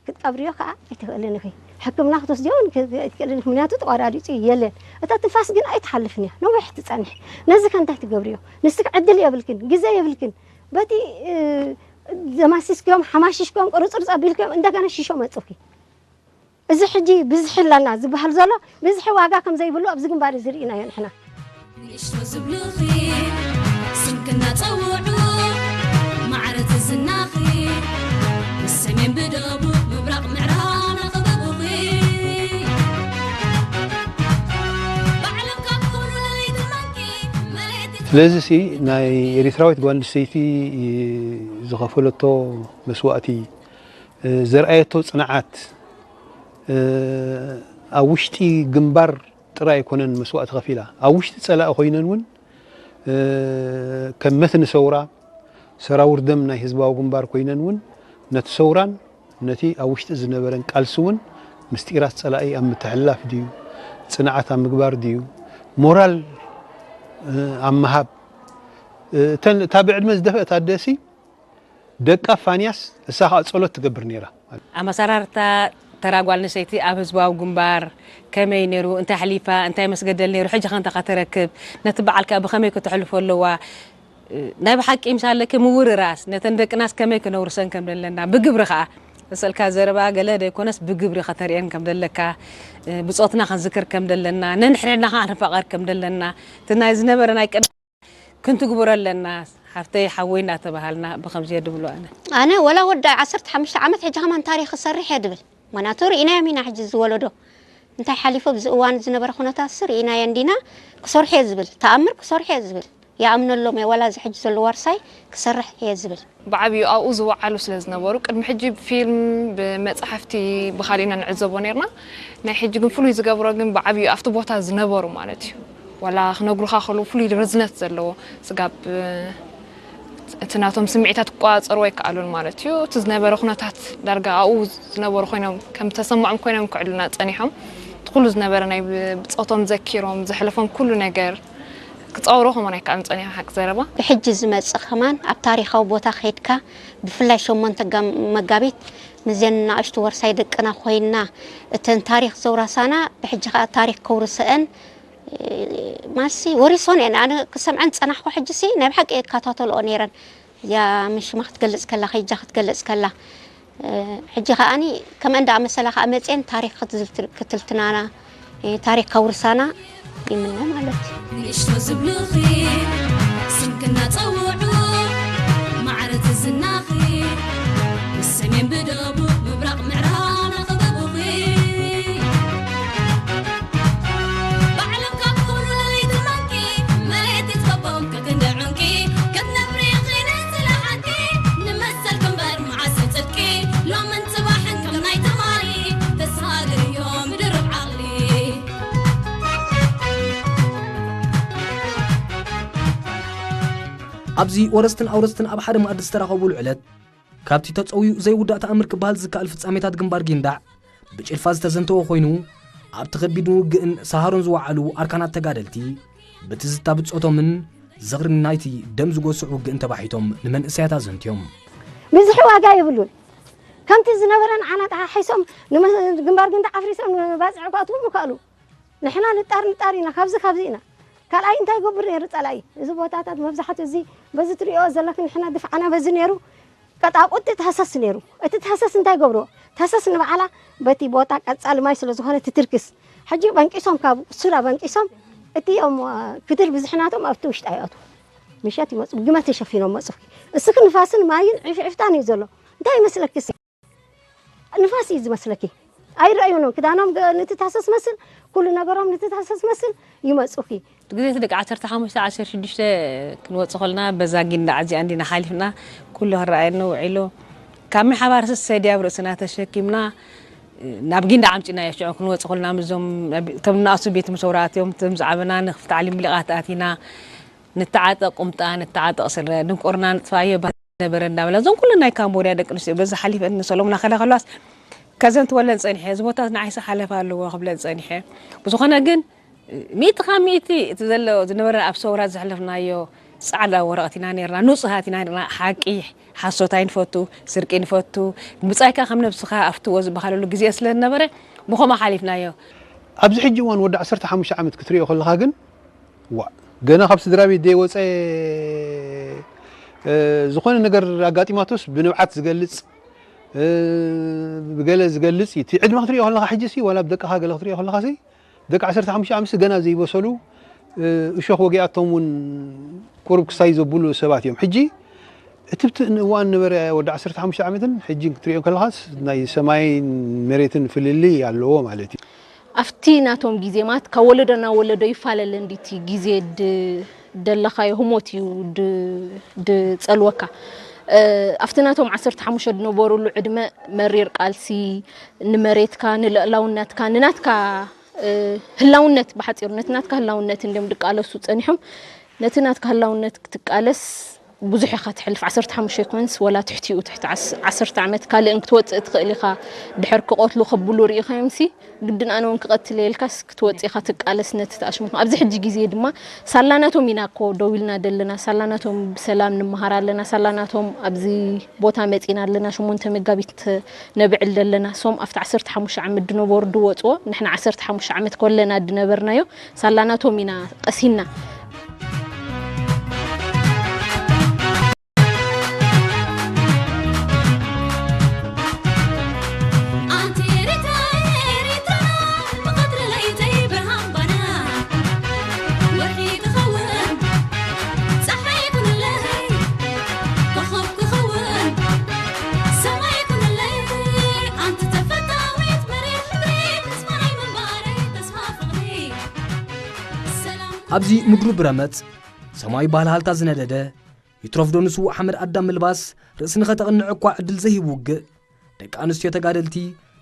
ክትቀብርዮ ከዓ ኣይትኽእልን ኢኺ ሕክምና ክትወስድዮ እውን ኣይትኽእልን ኢኺ ምክንያቱ ተቋራሪፁ እዩ የለን እታ ትንፋስ ግን ኣይትሓልፍን እያ ነዊሕ ትፀንሕ ነዚ ከ እንታይ ትገብርዮ ንስክ ዕድል የብልክን ግዜ የብልክን በቲ ዘማሲስክዮም ሓማሽሽክዮም ቁርፅርፅ ኣቢልክዮም እንደገና ሽሾ መፁኪ እዚ ሕጂ ብዝሒ ኣለና ዝበሃል ዘሎ ብዝሒ ዋጋ ከም ዘይብሉ ኣብዚ ግንባር እዚ ርኢናዮ ንሕና። ንእሽቶ ዝብሉኺ ስምኪ እናጸውዑ ማዕረ ዝናኺ ብሰሜን ብደቡብ ምብራቕ ምዕራብ እናኸበቡኺ ባዕሎም ካብ ክብሉ ለይቲ መንኪ መሬት ስለዚ ሲ ናይ ኤሪትራዊት ጓል ኣንስተይቲ ዝኸፈለቶ መስዋእቲ ዘርኣየቶ ጽንዓት ኣብ ውሽጢ ግንባር ጥራይ ኣይኮነን መስዋእቲ ከፊላ፣ ኣብ ውሽጢ ጸላኢ ኮይነን እውን ከም መትኒ ሰውራ፣ ሰራውር ደም ናይ ህዝባዊ ግንባር ኮይነን እውን ነቲ ሰውራን ነቲ ኣብ ውሽጢ ዝነበረን ቃልሲ እውን ምስጢራት ጸላኢ ኣብ ምትሕልላፍ ድዩ፣ ጽንዓት ኣብ ምግባር ድዩ፣ ሞራል ኣብ ምሃብ፣ እተን እታ ብዕድመ ዝደፍአት ኣደሲ ደቃ ፋንያስ እሳ ከዓ ጸሎት ትገብር ነይራ። ኣመሰራርታ ተራ ጓል ኣንስተይቲ ኣብ ህዝባዊ ግንባር ከመይ ነይሩ፣ እንታይ ኣሕሊፋ፣ እንታይ መስገደል ነይሩ፣ ሕጂ ከ እንታይ ከተረክብ፣ ነቲ በዓል ከ ብኸመይ ከተሕልፎ ኣለዋ፣ ናይ ብሓቂ ምሳለኪ ምውርራስ፣ ነተን ደቅናስ ከመይ ክነውርሰን ከም ዘለና፣ ብግብሪ ከኣ መሰልካ ዘረባ ገለ ዘይኮነስ ብግብሪ ከተርእየን ከም ዘለካ፣ ብጾትና ክንዝክር ከም ዘለና፣ ነንሕድሕድና ከኣ ክንፋቐር ከም ዘለና፣ እቲ ናይ ዝነበረ ናይ ቀደም ክንትግብሮ ኣለና ሓፍተይ ሓወይ እናተባሃልና ብኸምዚ እየ ድብሎ ኣነ። ኣነ ወላ ወዲ ዓሰርተ ሓሙሽተ ዓመት ሕጂ ከማን ታሪኽ ክሰርሕ እየ ድብል። ምኽንያቱ ርኢናዮም ኢና ሕጂ እዚ ወለዶ እንታይ ሓሊፉ ኣብዚ እዋን ዝነበረ ኩነታትሲ ርኢናዮ እንዲና ክሰርሑ እየ ዝብል። ተኣምር ክሰርሑ እየ ዝብል። ይኣምነሎም እየ ወላ እዚ ሕጂ ዘሎ ዋርሳይ ክሰርሕ እየ ዝብል። ብዓብዩ ኣብኡ ዝወዓሉ ስለ ዝነበሩ ቅድሚ ሕጂ ብፊልም ብመፃሕፍቲ ብካሊእ ኢና ንዕዘቦ ነይርና ናይ ሕጂ ግን ፍሉይ ዝገብሮ ግን ብዓብዩ ኣብቲ ቦታ ዝነበሩ ማለት እዩ ዋላ ክነግሩኻ ከለዉ ፍሉይ ርዝነት ዘለዎ ስጋብ እቲ ናቶም ስምዒታት ክቆጻጸርዎ ኣይከኣሉን ማለት እዩ። እቲ ዝነበረ ኩነታት ዳርጋ ኣብኡ ዝነበሩ ኮይኖም ከም ተሰምዖም ኮይኖም ክዕሉና ጸኒሖም። እቲ ኩሉ ዝነበረ ናይ ብ- ብጾቶም ዘኪሮም ዘሕለፎም ኩሉ ነገር ክጻወሮ ከማን ኣይከኣሉን ጸኒሖም ሓቂ ዘረባ። ብሕጂ ዝመጽእ ከማን ኣብ ታሪኻዊ ቦታ ከይድካ ብፍላይ ሸሞንተ ጋም- መጋቢት ምስዘን ንኣሽቱ ወርሳይ ደቅና ኮይንና እተን ታሪኽ ዘውረሳና ብሕጂ ከኣ ታሪኽ ከውርሰአን ማሲ ወሪሶን እየን። ኣነ ክሰምዐን ዝጸናሕኩ ሕጂ ሲ ናይ ብሓቂ እየ ክከታተልኦ ነይረን። እዚኣ ምን ሽማ ክትገልጽ ከላ ከይጃ ክትገልጽ ከላ ሕጂ ከኣኒ ከምአን ደኣ መሰላ ከኣ መጽየን ታሪኽ ክትዝልት- ክትልትናና ታሪኽ ከውርሳና ይምነ ማለት እዩ። ንእሽቶ ዝብሉኺ ስምክና ጸውዑ ማዕረ ትዝናኺ ምስ ሰሜን ብደቡብ ምብራቕ ምዕራብ ክበቡኺ ባዕሎም ካብ ኩሉ ለይቲ መንኪ መሬት ይትከቦም ከክንዲ ዕንቂ ክትነብሪ ኺነ ስለ ሓቂ ንመሰል ክንበር መዓስ ጽድቂ ሎምን ጽባሕን ከም ናይ ትማሊ ተሳገርዮ ምድርብ ዓቕሊ። ኣብዚ ወረስትን ኣውረስትን ኣብ ሓደ መኣዲ ዝተራኸቡሉ ዕለት ካብቲ ተጸውዩ ዘይውዳእ ተኣምር ክበሃል ዝከኣል ፍጻሜታት ግንባር ጊንዳዕ ብጭልፋ ዝተዘንተወ ኮይኑ ኣብቲ ከቢድ ውግእን ሰሃሮን ዝወዓሉ ኣርካናት ተጋደልቲ ብትዝታ ብጾቶምን ዝኽርን ናይቲ ደም ዝጎስዕ ውግእን ተባሒቶም ንመንእሰያት ኣዘንትዮም። ብዙሕ ዋጋ የብሉን። ከምቲ ዝነበረ ንዓና ተሓሒሶም ግንባር ጊንዳዕ ኣፍሪሶም ንባጽዕ ክኣትዉ ምኸኣሉ። ንሕና ንጣር ንጣር ኢና ካብዚ ካብዚ ኢና ካልኣይ እንታይ ይገብር ነይሩ ፀላኢ እዚ ቦታታት መብዛሕትኡ እዚ በዚ ትሪኦ ዘለክ ንሕና ድፍዓና በዚ ነይሩ ቀጣቁጥ እቲ ሃሰስ ነይሩ እቲ ተሃሰስ እንታይ ገብርዎ ተሃሰስ ንበዓላ በቲ ቦታ ቀፃሊ ማይ ስለ ዝኾነ ትትርክስ ሕጂ በንቂሶም ካብ ሱራ በንቂሶም እቲ እዮም ክትር ብዝሕናቶም ኣብቲ ውሽጢ ኣይኣቱ ምሸት ይመፁ ብግመ ተሸፊኖም መፁ እስኪ ንፋስን ማይን ዕፍዕፍታን እዩ ዘሎ እንታይ ይመስለክስ ንፋስ እዩ ዝመስለኪ ኣይረኣዩን ክዳኖም ንትታሰስ መስል ኩሉ ነገሮም ንትታሰስ መስል ይመፁኪ ግዜ እቲ ደቂ ዓሰርተ ሓሙሽተ ዓሰርተ ሽዱሽተ ክንወፅእ ከለና በዛ ጊንዳዕ እዚኣ እንዲና ሓሊፍና ኩሉ ክረኣየኒ ውዒሉ ካብ ምሓባር ሰሰድያ ኣብ ርእስና ተሸኪምና ናብ ጊንዳዕ ኣምፂናዮ ሽዑ ክንወፅእ ከለና ምዞም እቶም ንኣሱ ቤት ምሰውራ ኣትዮም እቶም ዝዓበና ንክፍቲ ዓሊም ሊቓት ኣቲና ንተዓጠቕ ቁምጣ ንተዓጠቕ ስረ ድንቁርና ንጥፋዮ ባህሊ ነበረ እንዳበላ እዞም ኩሉ ናይ ካምቦድያ ደቂ ኣንስትዮ በዚ ሓሊፈን ንሰሎሙና ከዳ ከለዋስ ከዘንትወለን ጸኒሐ እዚ ቦታ ንዓይሲ ሓለፋ ኣለዎ ክብለን ጸኒሐ ብዝኾነ ግን ሚእቲ ካብ ሚእቲ እቲ ዘሎ ዝነበረ ኣብ ሰውራ ዘሕለፍናዮ ጻዕዳ ወረቐት ኢና ነርና ንጹሃት ኢና ነርና ሓቂ ሓሶት ኣይንፈቱ ስርቂ ንፈቱ ምጻይካ ከም ነብስኻ ኣፍትዎ ዝበሃለሉ ግዜ ስለ ዝነበረ ብኸማ ሓሊፍናዮ ኣብዚ ሕጂ እዋን ወዲ ዓሰርተ ሓሙሽተ ዓመት ክትሪኦ ከለኻ ግን ዋእ ገና ካብ ስድራ ቤት ዘይወፀ ዝኾነ ነገር ኣጋጢማቶስ ብንብዓት ዝገልፅ ብገለ ዝገልፅ እዩ እቲ ዕድመ ክትሪኦ ከለካ ሕጂ ሲ ዋላ ብደቅኻ ገለ ክትሪኦ ከለካ ሲ ደቂ ዓሰርተ ሓሙሽተ ዓመት ገና ዘይበሰሉ እሾኽ ወጊኣቶም እውን ቁሩብ ክሳይ ዘብሉ ሰባት እዮም ሕጂ እቲ ብቲ እዋን ነበረ ወዲ ዓሰርተ ሓሙሽተ ዓመትን ሕጂ ክትሪኦ ከለካስ ናይ ሰማይን መሬትን ፍልልይ ኣለዎ ማለት እዩ ኣብቲ ናቶም ግዜ ማለት ካብ ወለዶ ናብ ወለዶ ይፈላለ እንዲ እቲ ግዜ ድ ደለኻዮ ህሞት እዩ ድ ድጸልወካ ኣብቲ ናቶም ዓሰርተ ሓሙሽተ ድነበሩሉ ዕድመ መሪር ቃልሲ ንመሬትካ ንልእላውነትካ ንናትካ ህላውነት ብሓፂሩ ነቲ ናትካ ህላውነት እንዲም ድቃለሱ ፀኒሖም ነቲ ናትካ ህላውነት ክትቃለስ ብዙሕ ኢኻ ትሕልፍ ዓሰርተ ሓሙሽተ ኣይኮንስ ወላ ትሕቲኡ ትሕቲ ዓሰርተ ዓመት ካልእን ክትወፅእ ትኽእል ኢኻ ድሕር ክቐትሉ ከብሉ ርኢኻዮም ሲ ግድን ኣነ እውን ክቐትል የልካስ ክትወፅእ ኢኻ ትቃለስ ነቲ ተኣሽሙት ኣብዚ ሕጂ ግዜ ድማ ሳላናቶም ኢና እኮ ደው ኢልና ደለና ሳላናቶም ብሰላም ንምሃር ኣለና ሳላናቶም ኣብዚ ቦታ መፂና ኣለና ሸሞንተ መጋቢት ነብዕል ዘለና ሶም ኣብቲ ዓሰርተ ሓሙሽተ ዓመት ድነበሩ ድወፅዎ ንሕና ዓሰርተ ሓሙሽተ ዓመት ኮለና ድነበርናዮ ሳላናቶም ኢና ቀሲና ኣብዚ ምድሩ ብረመጽ ሰማይ ባህልሃልታ ዝነደደ ይትረፍዶ ንስዉእ ሓመድ ኣዳም ምልባስ ርእሲ ንኸተቕንዕ እኳ ዕድል ዘይህብ ውግእ ደቂ ኣንስትዮ ተጋደልቲ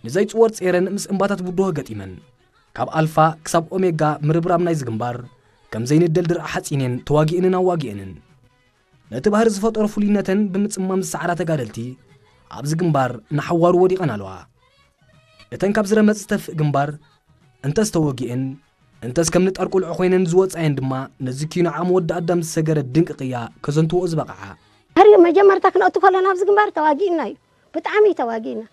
ንዘይጽወር ጼረን ምስ እምባታት ብድሆ ገጢመን ካብ ኣልፋ ክሳብ ኦሜጋ ምርብራብ ናይዚ ግንባር ከም ዘይንደል ድርዓ ሓጺነን ተዋጊእንን ኣዋጊእንን። ነቲ ባህሪ ዝፈጠሮ ፍሉይነተን ብምጽማም ዝሰዓራ ተጋደልቲ ኣብዚ ግንባር ንሓዋሩ ወዲቐን ኣለዋ። እተን ካብ ዝረመጽ ዝተፍእ ግንባር እንተስ ተወጊእን እንተስ ከም ንጣር ቁልዑ ኮይነን ዝወጻየን ድማ ነዚ ኪኖ ዓም ወዲ ኣዳም ዝሰገረ ድንቂ ቅያ ከዘንትዎ ዝበቕዓ። ድሕሪ መጀመርታ ክንኣቱ ከለና ኣብዚ ግንባር ተዋጊእና እዩ፣ ብጣዕሚ ተዋጊእና።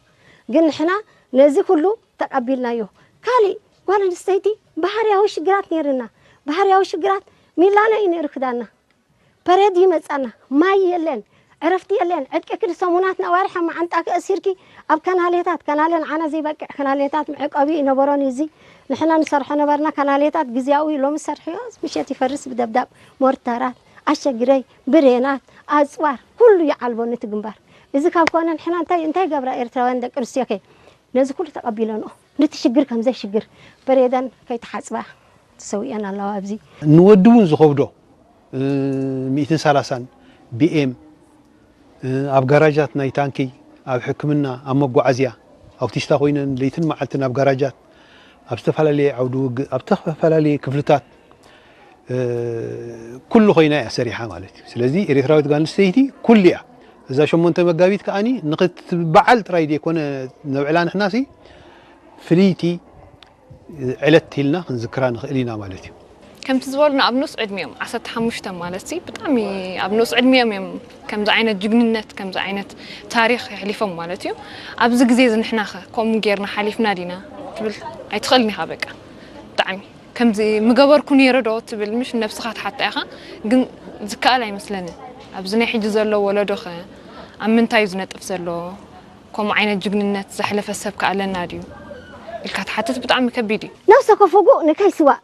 ግን ንሕና ነዚ ኩሉ ተቐቢልናዮ። ካሊእ ጓል ኣንስተይቲ ባህርያዊ ሽግራት ነይርና። ባህርያዊ ሽግራት ሚላኖ እዩ ነይሩ ክዳና። ፐሬድ ይመጻና፣ ማይ የለን፣ ዕረፍቲ የለን። ዕጥቂ ክዲ ሰሙናት ነዋርሕ ኣብ መዓንጣ ክእሲርኪ ኣብ ከናሌታት፣ ከናለ ንዓና ዘይበቅዕ ከናሌታት መዕቀቢ ይነበሮን እዩ። እዚ ንሕና ንሰርሖ ነበርና ከናሌታት ግዝያዊ፣ ሎሚ ሰርሕዮ ምሸት ይፈርስ ብደብዳብ ሞርተራት፣ ኣሸግረይ፣ ብሬናት፣ ኣጽዋር ኩሉ ይዓልቦ ነቲ ግንባር። እዚ ካብ ኮነ ንሕና እንታይ እንታይ ገብራ ኤርትራውያን ደቂ ኣንስትዮከ ነዚ ኩሉ ተቐቢለንኦ ነቲ ሽግር ከም ዘይሽግር ፐሬደን ከይተሓጽባ ተሰዊአን ኣለዋ። ኣብዚ ንወዲ እውን ዝኸብዶ ሚእትን ሰላሳን ቢኤም ኣብ ጋራጃት ናይ ታንኪ፣ ኣብ ሕክምና፣ ኣብ መጓዓዝያ ኣውቲስታ ኮይነን ለይትን መዓልትን ኣብ ጋራጃት፣ ኣብ ዝተፈላለየ ዓውዲ ውግእ፣ ኣብ ዝተፈላለየ ክፍልታት ኩሉ ኮይና እያ ሰሪሓ ማለት እዩ። ስለዚ ኤርትራዊት ጓል ኣንስተይቲ ኩሉ እያ። እዛ ሸሞንተ መጋቢት ከዓኒ ንክትበዓል ጥራይ ዘይኮነ ነብዕላ ንሕናሲ ፍልይቲ ዕለት ኢልና ክንዝክራ ንኽእል ኢና ማለት እዩ። ከምቲ ዝበሉና ኣብ ንኡስ ዕድሚኦም ዓሰርተ ሓሙሽተ ማለት ሲ ብጣዕሚ ኣብ ንኡስ ዕድሚኦም እዮም ከምዚ ዓይነት ጅግንነት ከምዚ ዓይነት ታሪኽ የሕሊፎም ማለት እዩ። ኣብዚ ግዜ እዚ ንሕና ኸ ከምኡ ጌርና ሓሊፍና ዲና ትብል ኣይትኽእልን ኢኻ በቃ ብጣዕሚ ከምዚ ምገበርኩ ነይረ ዶ ትብል ምሽ ነብስኻ ትሓታ ኢኻ ግን ዝከኣል ኣይመስለንን። ኣብዚ ናይ ሕጂ ዘሎ ወለዶ ኸ ኣብ ምንታይ እዩ ዝነጥፍ ዘሎ? ከምኡ ዓይነት ጅግንነት ዘሕለፈ ሰብ ከ ኣለና ድዩ ኢልካ ትሓትት ብጣዕሚ ከቢድ እዩ። ነብሰ ከፍጉእ ንከይስዋእ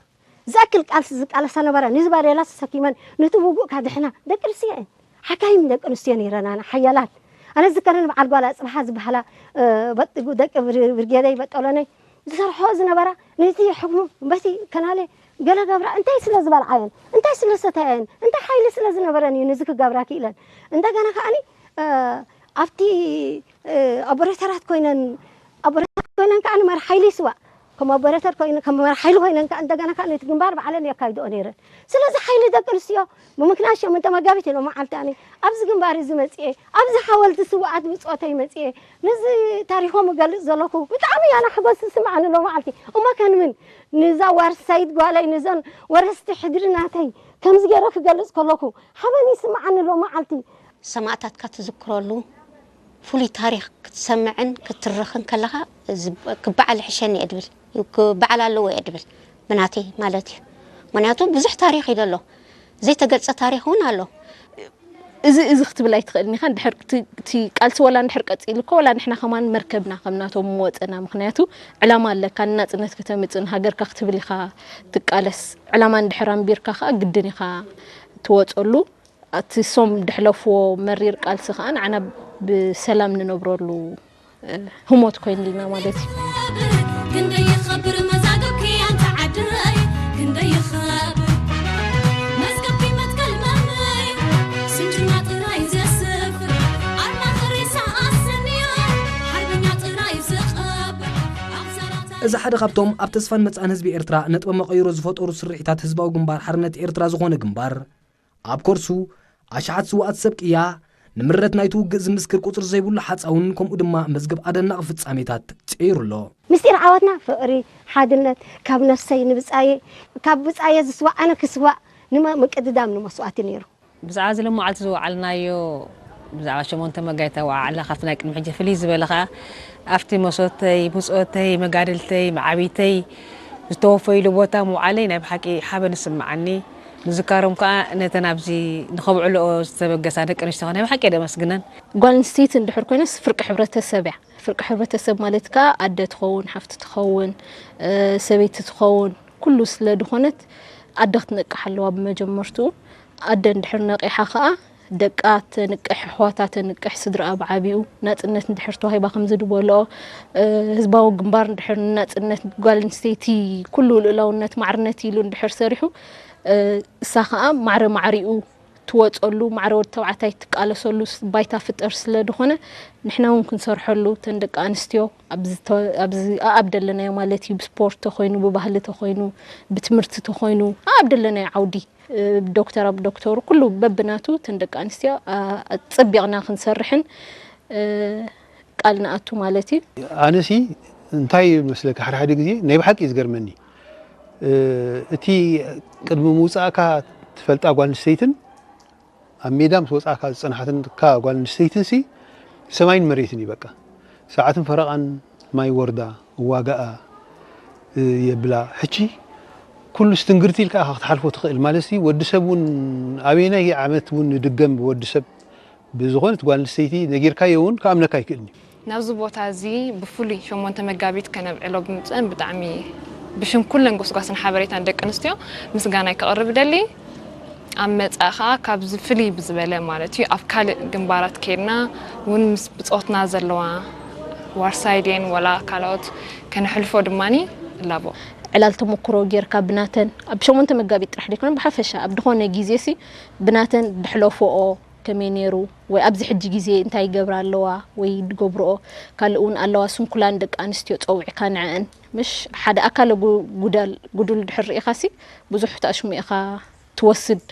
ዝኣክል ቃልሲ ዝቃለሳ ነበራ። ንዚ ባዴላ ተሰኪመን ነቲ ውጉእ ካድሕና ደቂ ኣንስትዮ እየን። ሓካይም ደቂ ኣንስትዮ ነይረን ኣነ ሓያላት። ኣነ ዝዝከረኒ በዓል ጓል ኣፅብሓ ዝበሃላ ደቂ ብርጌደይ በጦሎነይ ዝሰርሖ ዝነበራ ነቲ ሕክሙ በቲ ከናለ ገለ ገብራ እንታይ ስለ ዝበልዓየን እንታይ ስለ ሰተያየን እንታይ ሓይሊ ስለ ዝነበረን እዩ ነዚ ክገብራ ክኢለን። እንደገና ከዓኒ ኣብቲ ኣቦሬተራት ኮይነን ኣቦሬተራት ኮይነን ከዓ ንመር ሓይሊ ይስዋእ ከም ኣቦሬተር ኮይነ ከም መር ሓይሊ ኮይነን ከዓ እንደገና ከዓ ነቲ ግንባር ባዕለን የካይድኦ ነይረን። ስለዚ ሓይሊ ደቂ ኣንስትዮ ብምክንያት ሸሞንተ መጋቢት ኢሎም መዓልቲ ኣነ ኣብዚ ግንባር እዚ መፅኤ ኣብዚ ሓወልቲ ስውኣት ብፆተይ መፅኤ ነዚ ታሪኮም እገልፅ ዘለኩ ብጣዕሚ ያና ሓጎስ ዝስምዓኒ ሎ መዓልቲ እሞ ከንምን ንዛ ዋርሳይት ጓለይ ንዘን ወረስቲ ሕድሪ ናተይ ከምዚ ገይረ ክገልፅ ከለኩ ሓበን ይስምዓኒ ሎ መዓልቲ ሰማእታት ከትዝክረሉ ፍሉይ ታሪኽ ክትሰምዕን ክትትርኽን ከለኻ ክበዓል ይሕሸኒ እየ ድብል ክበዓል ኣለዎ እየ ድብል ብናተይ ማለት እዩ ምክንያቱ ብዙሕ ታሪኽ እዩ ዘሎ ዘይተገልፀ ታሪኽ እውን ኣሎ እዚ እዚ ክትብል ኣይትኽእልን ኢኻ እንድሕር እቲ ቃልሲ ወላ እንድሕር ቀፂሉ እኮ ወላ ንሕና ከማን መርከብና ከም ናቶም ምወፀና ምክንያቱ ዕላማ ኣለካ ንናፅነት ከተምፅእ ንሃገርካ ክትብል ኢኻ ትቃለስ ዕላማ እንድሕር ኣንቢርካ ከዓ ግድን ኢኻ ትወፀሉ እቲ ሶም ድሕለፍዎ መሪር ቃልሲ ከዓ ንዓና ብሰላም ንነብረሉ ህሞት ኮይንልና ማለት እዩ። ክንደይ ይኸብር መዛግብኪ ኣንቲ ዓደይ ክንደይ ይኸብር መዝገብኪ መትከል መምይ ስንጅና ጥራይ ዘስፍር ኣርማ ኸሬሳ ኣሰንዮ ሓርበኛ ጥራይ ዝቐብር ኣብ ዘራታ እዚ ሓደ ካብቶም ኣብ ተስፋን መጻእን ህዝቢ ኤርትራ ነጥበ መቐይሮ ዝፈጠሩ ስርሒታት ህዝባዊ ግንባር ሓርነት ኤርትራ ዝኾነ ግንባር ኣብ ኮርሱ ኣሽሓት ስውኣት ሰብ ቅያ ንምረት ናይቲ ውግእ ዝምስክር ቁጽሪ ዘይብሉ ሓጻውን ከምኡ ድማ መዝገብ ኣደናቒ ፍጻሜታት ጽዒሩ ኣሎ። ምስጢር ዓወትና ፍቕሪ፣ ሓድነት፣ ካብ ነፍሰይ ንብጻየ፣ ካብ ብጻየ ዝስዋእ ኣነ ክስዋእ ንመ ምቅድዳም ንመስዋእቲ ነይሩ። ብዛዕባ እዚ ሎማዓልቲ ዝወዓልናዮ ብዛዕባ ሸሞንተ መጋቢት ኣወዓዕላ ካብቲ ናይ ቅድሚ ሕጂ ፍልይ ዝበለ ከኣ ኣብቲ መስወተይ፣ ብጾተይ፣ መጋድልተይ፣ መዓብይተይ ዝተወፈይሉ ቦታ ምውዓለይ ናይ ብሓቂ ሓበን ይስምዓኒ። ምዝካሮም ከኣ ነተን ኣብዚ ንኸብዕልኦ ዝተበገሳ ደቂ ኣንስትዮ ከኣ ናይ ብሓቂ እየ ደመስግነን። ጓል ኣንስተይቲ እንድሕር ኮይነስ ፍርቂ ሕብረተሰብ እያ። ፍርቂ ሕብረተሰብ ማለት ከኣ ኣደ ትኸውን፣ ሓፍቲ ትኸውን፣ ሰበይቲ ትኸውን፣ ኩሉ ስለ ድኾነት ኣደ ክትነቅሕ ኣለዋ ብመጀመርትኡ። ኣደ እንድሕር ነቂሓ ከኣ ደቃ ተንቅሕ፣ ኣሕዋታ ተንቅሕ፣ ስድራኣ ብዓቢኡ ናጽነት እንድሕር ተዋሂባ ከምዚ ድበልኦ ህዝባዊ ግንባር እንድሕር ንናጽነት ጓል ኣንስተይቲ ኩሉ ልኡላውነት ማዕርነት ኢሉ እንድሕር ሰሪሑ እሳ ከኣ ማዕረ ማዕሪኡ ትወፀሉ፣ ማዕረ ወዲ ተባዕታይ ትቃለሰሉ ስ- ባይታ ፍጠር ስለ ዝኾነ፣ ንሕና እውን ክንሰርሐሉ፣ እተን ደቂ ኣንስትዮ ኣብዚ ተ- ኣብዚ ኣኣብ ደለናዮ ማለት እዩ፣ ብስፖርት ተኾይኑ፣ ብባህሊ ተኾይኑ፣ ብትምህርቲ ተኾይኑ፣ ኣኣብ ደለናዮ ዓውዲ እ፣ ዶክተር ኣብ ዶክተሩ ኩሉ በብናቱ እተን ደቂ ኣንስትዮ ኣ- ኣፀቢቕና ክንሰርሕን እ፣ ቃል ንኣቱ ማለት እዩ። ኣነሲ እንታይ መስለካ፣ ሓደ ሓደ ግዜ ናይ ብሓቂ እዩ ዝገርመኒ። እ፣ እቲ ቅድሚ ምውፃእካ ትፈልጣ ጓል ኣንስተይትን ኣብ ሜዳ ምስ ወፃእካ ዝፀናሓትንካ ጓል ኣንስተይትን ሲ ሰማይን መሬትን እዩ። በቃ ሰዓትን ፈረቓን ማይ ወርዳ እዋጋኣ እ፣ የብላ። ሕጂ ኩሉ ስትንግርቲ ኢልካ ኢኻ ክትሓልፎ ትኽእል ማለት ሲ ወዲ ሰብ እውን ኣበየናይ ዓመት እውን ንድገም ብወዲ ሰብ ብዝኾነት ጓል ኣንስተይቲ ነጊርካዮ እውን ክኣምነካ ኣይክእልን እዩ። ናብዚ ቦታ እዚ ብፍሉይ ሸሞንተ መጋቢት ከነብዕሎ ብምፅእን ብጣዕሚ ብሽም ኩለን ጎስጓስን ሓበሬታን ደቂ ኣንስትዮ ምስጋናይ ከቕርብ እደሊ። ኣብ መጻኢ ከኣ ካብዚ ፍልይ ብዝበለ ማለት እዩ ኣብ ካልእ ግንባራት ከይድና እውን ምስ ብጾትና ዘለዋ ዋርሳይ ድየን ወላ ካልኦት ከነሕልፎ ድማኒ እላቦ። ዕላል ተመኩሮ ጌርካ ብናተን ኣብ ሸሞንተ መጋቢት ጥራሕ ደይኮነ ብሓፈሻ ኣብ ድኾነ ግዜ ሲ ብናተን ድሕለፎኦ ከመይ ነይሩ ወይ ኣብዚ ሕጂ ግዜ እንታይ ይገብራ ኣለዋ ወይ ድገብርኦ ካልእ እውን ኣለዋ ስንኩላን ደቂ ኣንስትዮ ጸዊዕካ ንዐአን ምሽ ሓደ ኣካለ ጉ- ጉዳል ጉዱል ድሕር ርኢኻ ሲ ብዙሕ ተኣሽሙ ኢኻ ትወስድ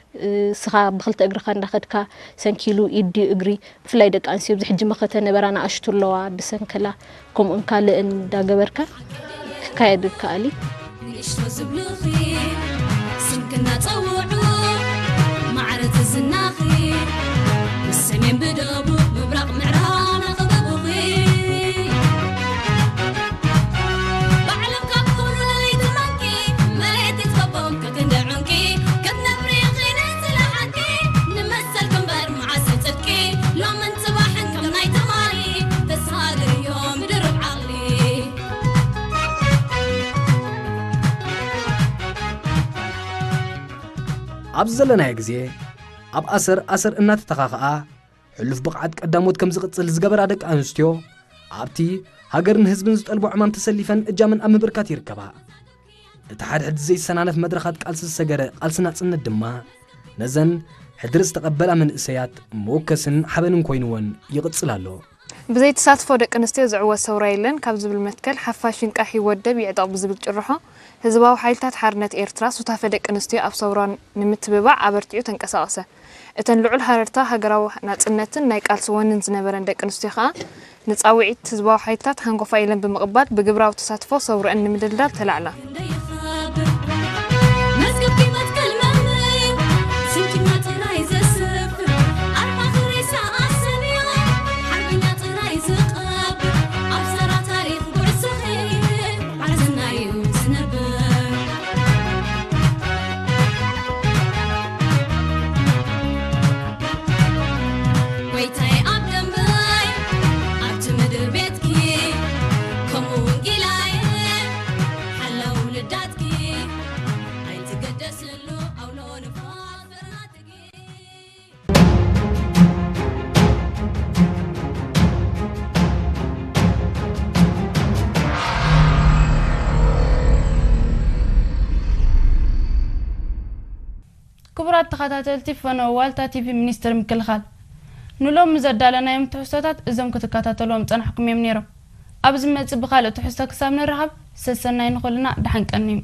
እስኻ ብክልተ እግርኻ እንዳኸድካ ሰንኪሉ ኢድ ድዩ እግሪ ብፍላይ ደቂ ኣንስትዮ ኣብዚ ሕጂ መኸተ ነበራ ንኣሽቱ ኣለዋ ብሰንከላ ከምኡን ካልእን እንዳገበርካ ክካየድ ይከኣል እዩ። ንእሽቶ ዝብልኺ ስምኪ እናጸውዑ ማዕረ ትዝናኺ ምስ ሰሜን ብደቡብ ምብራቕ ምዕራብ ናኸበቡኺ ባዕሎም ካብ ኩሉ ለይቲ ማንኪ መሬት ይትከቦም ከክንዲ ዑንቂ ክትነብሪ ኺነ ዝለሓንኪ ንመሰልኪ እምበር መዓስ ጽድቂ ሎምን ጽባሕን ከም ናይ ትማሊ ተሳግርዮ ብድርብ ዓቕሊ። ኣብዚ ዘለናዮ ግዜ ኣብ ኣሰር ኣሰር እናተተኻኸኣ ሕሉፍ ብቕዓት ቀዳሞት ከም ዝቕጽል ዝገበራ ደቂ ኣንስትዮ ኣብቲ ሃገርን ህዝብን ዝጠልቦ ዕማም ተሰሊፈን እጃመን ኣብ ምብርካት ይርከባ። እቲ ሓድሕድ ዘይሰናነፍ መድረኻት ቃልሲ ዝሰገረ ቃልሲ ናጽነት ድማ ነዘን ሕድሪ ዝተቐበላ መንእሰያት መወከስን ሓበንን ኮይንወን ይቕጽል ኣሎ። ብዘይ ተሳትፎ ደቂ ኣንስትዮ ዝዕወት ሰውራ የለን ካብ ዝብል መትከል ሓፋሽ ይንቃሕ ይወደብ ይዕጠቕ ብዝብል ጭርሖ ህዝባዊ ሓይልታት ሓርነት ኤርትራ ሱታፌ ደቂ ኣንስትዮ ኣብ ሰውራ ንምትብባዕ ኣበርቲዑ ተንቀሳቐሰ። እተን ልዑል ሃረርታ ሃገራዊ ናጽነትን ናይ ቃልሲ ወንን ዝነበረን ደቂ ኣንስትዮ ከኣ ንጻውዒት ህዝባዊ ሓይልታት ሃንጎፋ ኢለን ብምቕባል ብግብራዊ ተሳትፎ ሰውረአን ንምድልዳል ተላዕላ። ክቡራት ተኸታተልቲ ፈነወ ዋልታ ቲቪ ሚኒስትሪ ምክልኻል ንሎሚ ዘዳለናዮም ትሕዝቶታት እዞም ክትከታተልዎም ጸናሕኩም እዮም ነይሮም። ኣብ ዝመጽእ ብኻልእ ትሕዝቶ ክሳብ ንራኸብ ሰሰናይ ንኹልና ደሓን ቀንዩ።